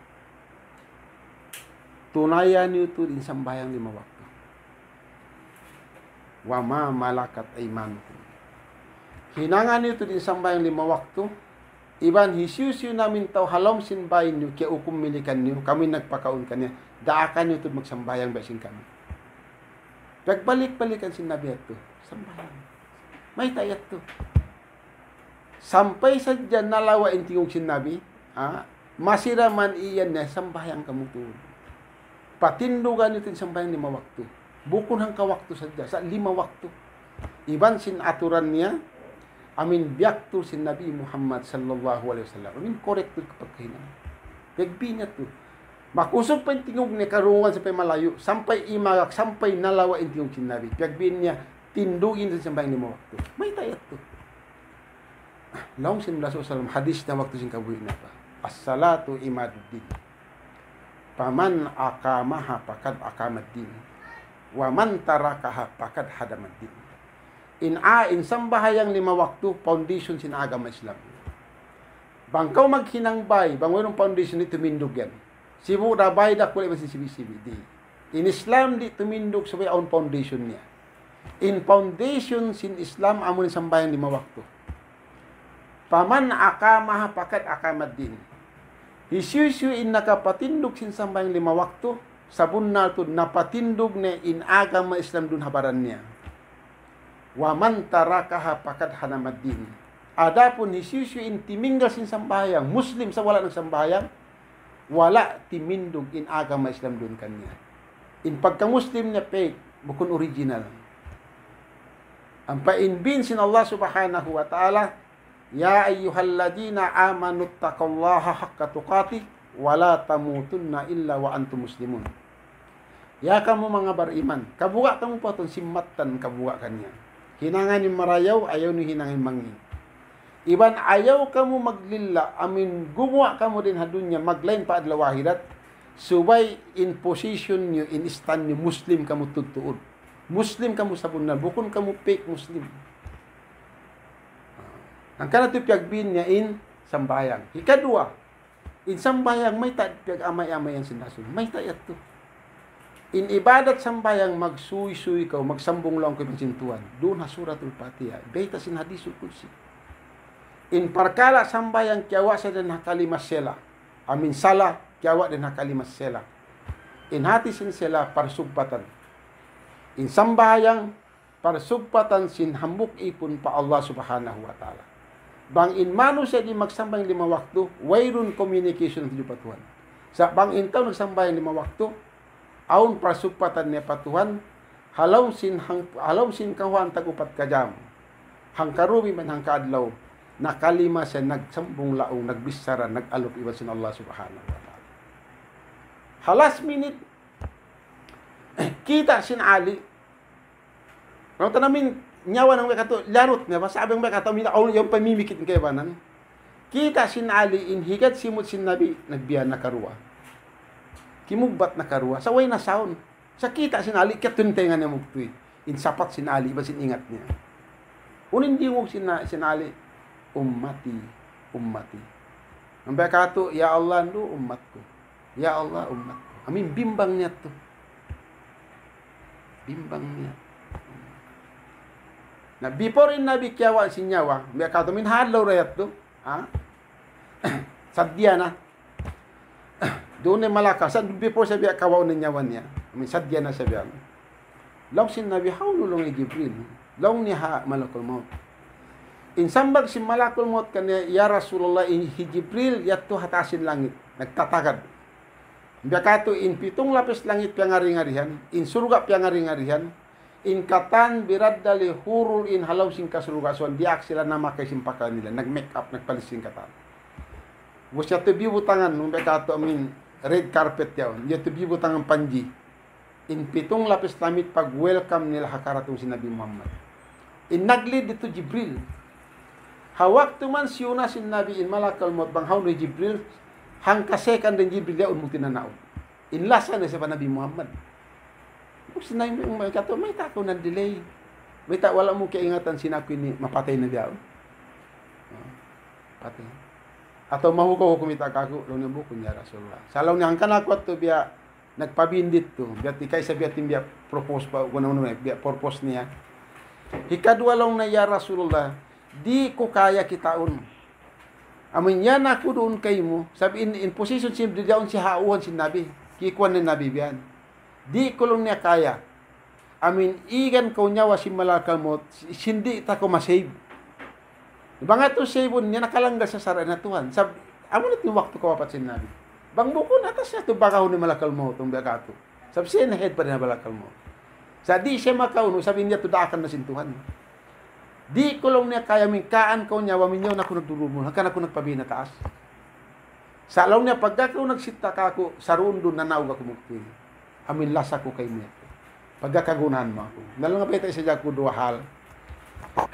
"Tunaya niyu tuud in sambahayang lima waktu. وما ملكت أيمانكم. Hinanga niyu tuud in sambahayang lima waktu, iban hisiyu-siyu na amu in tau ha lawm sin bāy niyu, kiyaukum-milikan niyu, kamu in nagpakaun kaniya, daakan niyu tuud magsambahayang biya' sin kami." Piyagbalik-balikan sin Nabi yadtu, sambahayang. Mayta' yadtu? Sampay sadja nalawa' in tingug sin Nabi, ha? Masi da man iyan niya, sambahayang kamu tuud. Patindugan niyu in sambahayang lima waktu. Bukun hangka waktu sadja, sa' lima waktu. Iban sin aturan niya, amu in biyaktu sin Nabi Muhammad sallallahu alayhi wasallam. Amu in correct tuud kapagkahinang. Pagbi niya tuud. Makusug pa in tingug niya karungugan sampay malayu', sampay imagak, sampay nalawa' in tingug sin Nabi. Pagbi niya, tindugi in sambahayang lima waktu. Mayta' yadtu? Laung sin Rasul sallallahu alayhi wasallam, hadis na waktu sin kabuhi' niya pa. الصلاة عماد الدين. فمن أقامها فقد أقام الدين. ومن تركها فقد هدم الدين. In a, in sambahayang lima waktu, foundation sin agama Islam. Bang kaw maghinang bāy, bang wayruun foundation, di' tumindug yan. Sibu' da bāy, dakula' iban sin sibi'-sibi', di'. In Islam di' tumindug subay awn foundation niya. In foundation sin Islam amu in sambahayang lima waktu. فمن أقامها فقد أقام الدين. Hisiyu-siyu in nakapatindug sin sambahayang lima waktu, sabunnal tuud napatindug niya in agama Islam duun ha baran niya. ومن تركها فقد هدم الدين. Adapun hisiyu-siyu in timinggal sin sambahayang, Muslim sa' wala' nagsambahayang, wala' timindug in agama Islam duun kaniya. In pagka-Muslim niya fake, bukun original. Ampa in bin sin Allah Subhanahu wa Ta'ala, يا أيها الذين آمنوا اتقوا الله حق تقاته ولا تموتن إلا وأنتم مسلمون. Ya kamu manga bariman, kabuga' kamu pa Tuhan sin mattan kabuga' kaniya. Hinanga niyu marayaw, ayaw niyu hinanga mangī'. Iban ayaw kamu maglilla', amu in gumuwa' kamu dayn ha dunya, maglain pa adlaw akhirat, subay in position niyu, in stand niyu, Muslim kamu tuud-tuud. Muslim kamu sabunnal, bukun kamu fake Muslim. Hangkan na tuud piyagbi niya in sambahayang. Hikaduwa, In sambahayang mayta' piyag-amay-amayan sin Rasul. Mayta' yadtu. In ibadat sambahayang magsuysuy kaw, magsambung laung kaw iban sin Tuhan. Duun ha Suratul Fatiha. Bayta' sin Hadisul Qudsi. In parkala' sambahayang kiyawa' sa dayn ha kalima sila. Amin sala, kiyawa' dayn ha kalima sila. In hati sin sila, parsugpatan. In sambahayang, parsugpatan sin hambuuk ipun pa Allah Subhanahu wa Ta'ala. Bang in manusiya' di' magsambahayang lima waktu, wayruun communication tudju pa Tuhan. Sa' bang in tau nagsambahayang lima waktu, awn parsugpatan niya pa Tuhan, ha lawm sin hang-, ha lawm sin kawhaan tag-upat ka jam. Hangkarubi man hangkaadlaw, nakalima siya, nagsambung laung, nagbichara, nag-alup iban sin Allah Subhanahu wa Ta'ala. Ha last minute, kita' sin Ali, laung ta na amin nyawa niya, bang katu', larut niya, basta bang katu', amin, awn, yan pamimikit in kaibanan. Kita' sin Ali in higad simud sin Nabi, nagbiya' na karuwa. Kimugbat na karuwa. Sa' way na sound. Sa' kita' sin Ali, kiyatun tenga' niya mugtuy. In sapat sin Ali, iban sin ingat niya. Unu in dingug sin, sin Ali, "Ummati, ummati." Ampa katu', "Ya Allah, andu' ummat ku. Ya Allah, ummat ku." Amin bimbang niya tu. Bimbang niya. Na before in Nabi kiyawa' sin nyawa, ampa katu' amin hadlaw rayat tu. Ha? Sadja na. Duun na malaka. Sa' before sa biya' kawaun in nyawa niya. Amin sadja na sa biya'. Laung sin Nabi, "Hawnu laung hi Jibril?" Laung niya ha Malakul Maut. In sambag sin Malakul Maut kaniya, "Ya Rasulullah, in hi Jibril, yadtu ha taas sin langit. Nagtatagad." Biya' katu' in pitung lapis langit piyangari-ngarihan, in surga' piyangari-ngarihan, in katan biraddal hi hurul in ha lawm sin kasurga', so, diyaak sila namakay sin pakayan nila, nag-make up, nagpalis sin katan. Ubus yadtu biyubutangan, nung biya' katu' amin red carpet yaun, yadtu biyubutangan panji. In pitung lapis langit pag-welcome nila ha karatung sin Nabi Muhammad. In nag-lead ditu Jibril. Ha waktu man siyuna sin Nabi in Malakal Maut bang hawnu hi Jibril, hangka second in Jibril yaun mugtuy nanaug. In lasa na siya pa Nabi Muhammad. Ubus sin Nabi Muhammad katu', "Mayta' kaw nag-delay? Mayta' wala' mu kaingatan sin aku ini mapatay na biya' yaun?" Ah, patay. Atawa mahugaw-hugaw mayta' kaku', laung niya bukun ya Rasulullah. Sa' laung niya hangkan aku yadtu biya' nagpabindit tu, biya' ti kaysa biya' ti biya' propose pa, guna-guna, biya' purpose niya. Hikaduwa laung niya, "Ya Rasulullah, di' ku kaya kitaun. Amun yan aku duun kaymu, sabab in, in position sin Jibril yaun siya ha uwan sin Nabi, kikuan ni Nabi biyan. Di' ku laung niya kaya. Amun igan kaw nyawa sin Malakal Maut, sin di' ta kaw ma-save." Bang yadtu save-un niya, nakalanggal sa sara' na Tuhan. Sab-, amu na in waktu kawapat sin Nabi. Bang bukun atas niya tu bagahun in Malakal Maut, in biya' katu'. Sab siya in head pa dayn ha Malakal Maut. Sa' di' siya makaunu, sab in yadtu daakan na sin Tuhan. Di' ku laung niya kaya amun kaan kaw nyawa, amun yaun aku nagdurumul, hangkan aku nagpabina taas. Sa' laung niya pagka kaw nagsitta kaku', saruun-duun nanaug aku mugtuy. Amun lasa ku kaymu yadtu. Pagka kagunahan mu aku. Na laung niya baytai sadja aku duwa hal.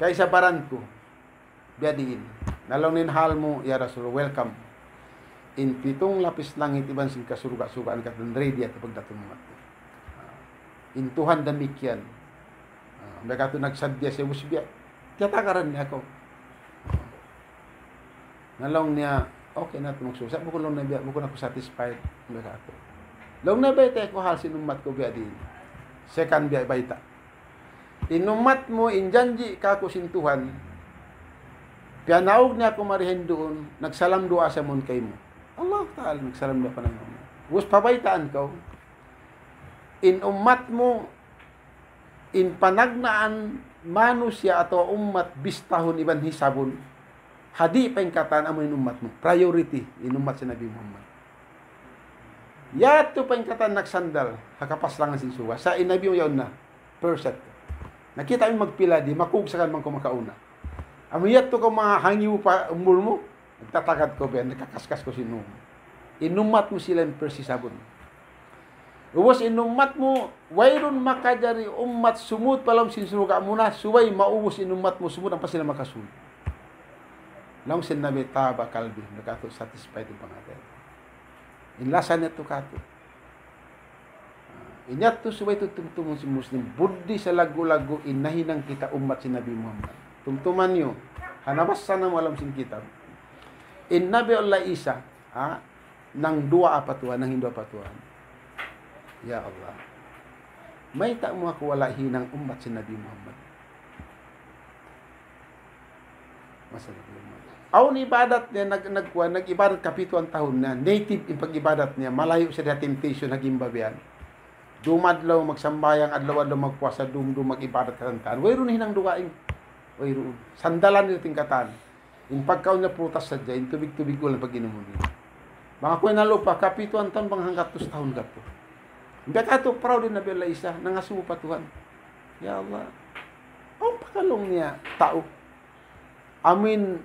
Kaysa baran ku. Biya' diin. Na laung niya in hal mu, ya Rasul, welcome. In pitung lapis langit iban sin kasurga'-surgaan katan ready yadtu pagdatung mu madtu. Ah, in Tuhan damikkiyan. Ah, biya' katu' nagsadja siya, ubus biya' tiyatakaran niya aku. Na laung niya, okay na tuud magsusa. Bukun laung niya biya', bukun aku satisfied. Biya' katu'. Laung niya baytai ku hal sin ummat ku biya' diin. Second biya' bayta'. In ummat mu, in janji' kaku' sin Tuhan, piyanaug niya aku mari hinduun, nagsalam duwaa sa mawn kaymu. Allah Ta'ala, nagsalam duwaa pa namu'. Ubus pabaytaan kaw, in ummat mu, in panagnaan manusiya' atawa ummat bistahun iban hisabun, ha di' pa in katan amu in ummat mu. Priority, in ummat sin Nabi Muhammad. Yadtu pa in katan nagsandal, ha kapaslangan sin surga'. Sa' in Nabi mu yaun na, first yadtu. Na kita' in magpila di', makugsakan man kaw makauna. Amu yadtu kaw mahangiw pa umbul mu, nagtatagad kaw biya', nagkakaskas kaw sin umu. In ummat mu sila in first hisabun. Ubus in ummat mu, wayruun makajari ummat sumud pa lawm sin surga' muna, subay maubus in ummat mu sumud ampa sila makasud. Laung sin Nabi, taba kalbi, nakatu' satisfied in panghati. In lasa niya tu katu'. In yadtu subay tu tumtumun sin Muslim, buddi salaggu'-laggu' in nahinang kita ummat sin Nabi Muhammad. Tumtuman niyu, ha nabassa namu' ha lawm sin kitab. In Nabi Allah Isa, ha, nangduwaa pa Tuhan, nanghinduwaa pa Tuhan. Ya Allah, mayta' mu aku wala' hinang ummat sin Nabi Muhammad. Masa Nabi Muhammad. Awn ibadat niya, nag-, nagkuan, nag-ibadat kapituan tahun niya. Native in pag-ibadat niya. Malayu' siya ha temptation, ha gimba biyan. Dum adlaw magsambahayang, adlaw-adlaw magpuasa, dum-dum mag-ibadat katantan. Wayruun hinang dugaing. Wayruun. Sandalan niya tingkatan. In pagkaun niya prutas sadja, in tubig-tubig ulan pag-inumun niya. Bang aku in nalupa, kapituan tahun, bang hanggatus tahun katu'. Biya' katu', proud in Nabi Allah Isa, nangasubu pa Tuhan. Ya Allah, awn pa ka laung niya tau. Amuin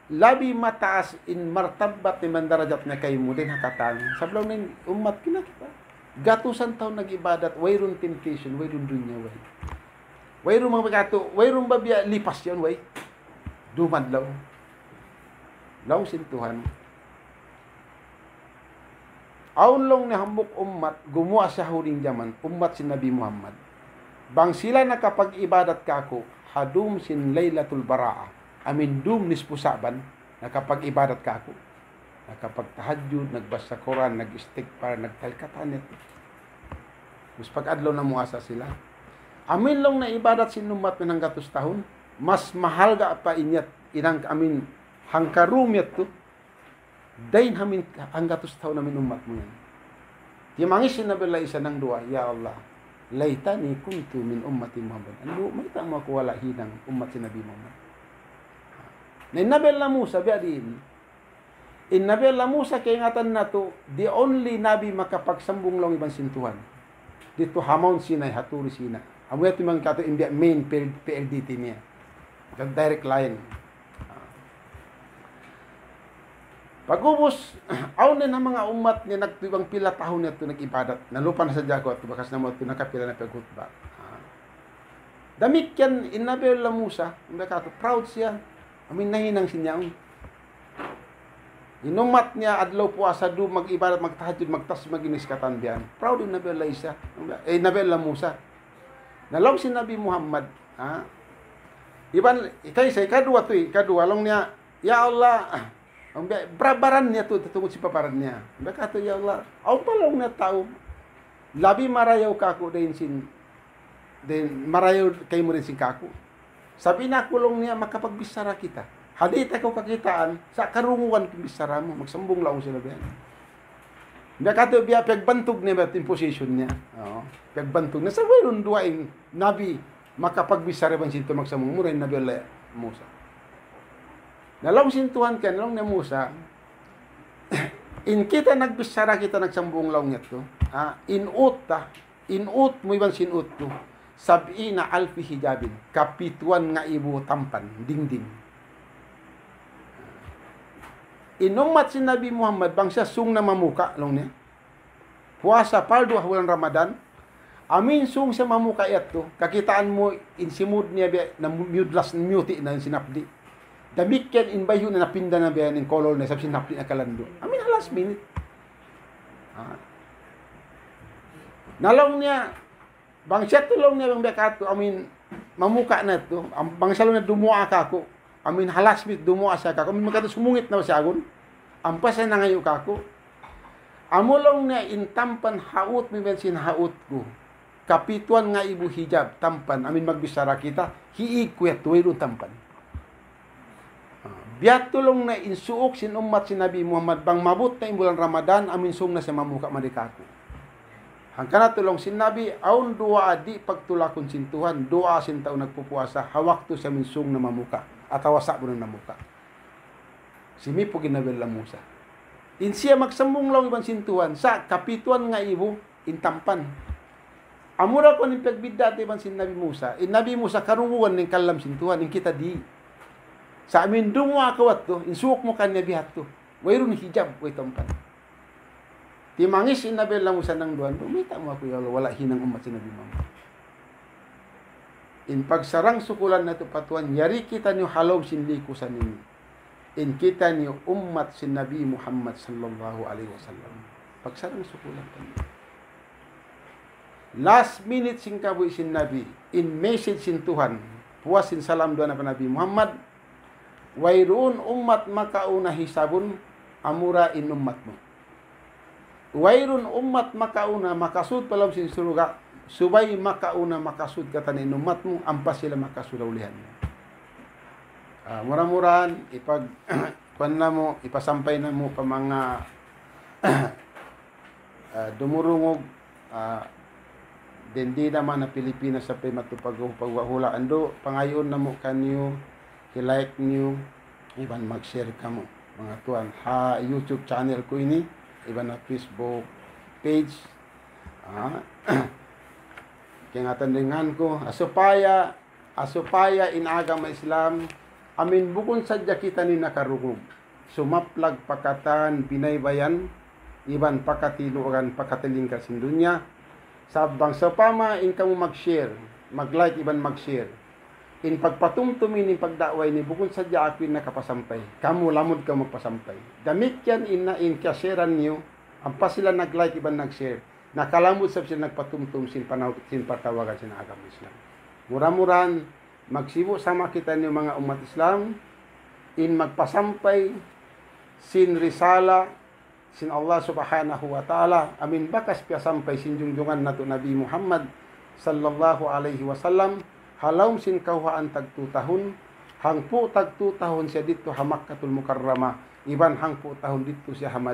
labi mataas in martabat niya, iban darajat niya kaymu dayn ha katan. Sabab laung niya in ummat kinakita. Gatusan tahun nag-ibadat, wayruun temptation, wayruun dunya, way. Wayruun manga katu', wayruun ba biya' lipas yan, way. Dum adlaw. Laung sin Tuhan. Awn laung niya hambuuk ummat, gumuwa' siya huring jaman, ummat sin Nabi Muhammad. Bang sila nakapag-ibadat kaku', ha dum sin Laylatul Bara'ah, amuin dum nispu Sa'ban, nakapag-ibadat kaku'. Nakapagtahajjud, nagbasa Qur'an, nag-istighfar, nagtalkatan niya. Mus pag-adlaw namuasa sila. Amuin laung niya ibadat sin ummat mu in hanggatus tahun, mas mahalga' pa in yat, in hang-, amuin hangkarum yadtu, dayn ha amuin hanggatus tahun amuin ummat mu yan. Timangis in Nabi Allah Isa nangduwaa, "Ya Allah, laytani kuntu min ummati Muhammad." Andu', mayta' mu aku wala' hinang ummat sin Nabi Muhammad. Na in Nabi Allah Musa, biya' diin. In Nabi Allah Musa, kaingatan natu', the only Nabi makapagsambung laung iban sin Tuhan. Didtu ha Mount Sinai, ha Turi Sina. Amu yadtu in manga katu' in biya' main P L, P L D T niya. Direct line. Pag'ubus, awn na in manga ummat niya nagtuy bang pila tahun yadtu nag-ibadat. Nalupa na sadja aku yadtu, bakas namu' yadtu nakapila na pagkhutba. Damikkiyan in Nabi Allah Musa, in biya' katu', proud siya. Amuin nahinang sin yaun. In ummat niya, adlaw puasa, dum mag-ibadat, magtahajjud, magtasbih, mag-inis katan biyan. Proud in Nabi Allah Isa, eh, Nabi Allah Musa. Na laung sin Nabi Muhammad, ha? Iban, ikaisa, ikaduwa tu, ikaduwa, laung niya, "Ya Allah, ah, ang bi-, bra-, baran niya tu, tutungud sin baran niya." Biya' katu', "Ya Allah, awn pa laung niya tau labi marayaw kaku' dayn sin, dayn marayaw kaymu dayn sin kaku'." Sabab in aku laung niya makapagbichara kita. Hadi' ta kaw kakitaan, sa' karungugan ku in bichara mu, magsambung laung sila biyan. Biya' katu' biya' piyagbantug niya biya' in position niya. Oo. Piyagbantug niya. Sa' wayruun duwa in Nabi makapagbichara iban sin Tuhan magsambung, amura in Nabi Allah Musa. Na laung sin Tuhan kaniya, laung niya Musa, in kita nagbichara, kita nagsambung laung niya tu, ah, in ut ta, in ut mu iban sin ut ku, sab'ina alfi hijabin, kapituan ngaibu tampan, dingding. In ummat sin Nabi Muhammad, bang siya sūng na mamuka', laung niya. Puasa pardu ha bulan Ramadan, amuin sūng siya mamuka' yadtu, kakitaan mu in simūd niya biya' na miyudlas, miyuti' na in sin hapdi'. Damikkiyan in bayhu' niya napinda na biya' in kolor niya, sabab sin hapdi' nakalandu'. Amuin ha last minute. Ha? Na laung niya, bang siya tu laung niya bang biya' katu', amuin mamuka' na tu, am-, bang siya laung niya dumuwaa kaku', amuin ha last minute dumuwaa siya kaku', amuin magkatu' sumungit na siya agun, ampa siya nangayu' kaku'. Amu laung niya in tampan ha ut mu iban sin ha ut ku, kapituan ngaibu hijab tampan, amuin magbichara kita, hiig ku yadtu, wayruun tampan. Ah, biya' tu laung niya in suuk sin ummat sin Nabi Muhammad, bang maabut na in bulan Ramadan, amuin sūng na siya mamuka' mari kaku'. Hangkan na tu laung sin Nabi, awn duwaa di' pagtulakun sin Tuhan, duwaa sin tau nagpupuasa, ha waktu siya amuin sūng na mamuka', atawa sa' bulan mamuka'. Simipug in Nabi Allah Musa. In siya magsambung laung iban sin Tuhan, sa' kapituan ngaibu, in tampan. Amura kuwan in pagbidda' ta iban sin Nabi Musa. In Nabi Musa karungugan in kalam sin Tuhan, in kita di'. Sa' amuin dumuwaa kaw yadtu, in suuk mu kaniya biya' hādtu. Wayruun hijab, way tampan. Timangis in Nabi Allah Musa nangduwa, "Mayta' mu aku, ya Allah, wala' hinang ummat sin Nabi Muhammad." In pagsarang-sukulan natu' pa Tuhan, yari kitaniyu ha lawm sin likusan ini. In kitaniyu ummat sin Nabi Muhammad sallallahu alayhi wasallam. Pagsarang-sukulan taniyu. Last minute sin kabuhi' sin Nabi, in message sin Tuhan, puas sin salam duwaa na pa Nabi Muhammad, wayruun ummat makauna hisabun, amura in ummat mu. Wayruun ummat makauna makasud pa lawm sin surga', subay makauna makasud katan in ummat mu, ampa sila makasud ha ulihan mu. Ah, mura-murahan, ipag-, kuwan namu', ipasampay namu' pa manga, ah, dumurungug, ah, dindi naman ha Pilipinas sampay matu pag-, pagwahula. Andu', pangayuun namu' kaniyu, i-like niyu, iban mag-share kamu. Manga tuwan, ha YouTube channel ku ini, iban ha Facebook page. Ah, kaingatan dayn ha ngan ku, ah, supaya, ah, supaya in agama Islam, amin bukun sadja kitaniyu nakarungug. Sumaplag pa katan binaybayan, iban pakatilugan, pakatilingkal sin dunya. Sa' bang sawpama in kamu mag-share, mag-like iban mag-share, in pagpatumtum ini, in pagda'wa ini, bukun sadja aku in nakapasampay. Kamu lamud kamu magpasampay. Damikkiyan in na, in kiyasharean niyu, ampa sila nag-like iban nag-share, nakalamud isab sila nagpatumtum sin panaw-, sin patawagan sin agama Islam. Mura-murahan, magsibu' sama kitaniyu manga ummat Islam, in magpasampay sin risala sin Allah Subhanahu wa Ta'ala, amin bakas piyasampay sin jungjungan natu' Nabi Muhammad sallallahu alayhi wasallam, ha lawm sin kawhaan tagtu tahun, hangpu' tagtu tahun siya didtu ha Makkatul Mukarramah, iban hangpu' tahun didtu siya ha Madinah.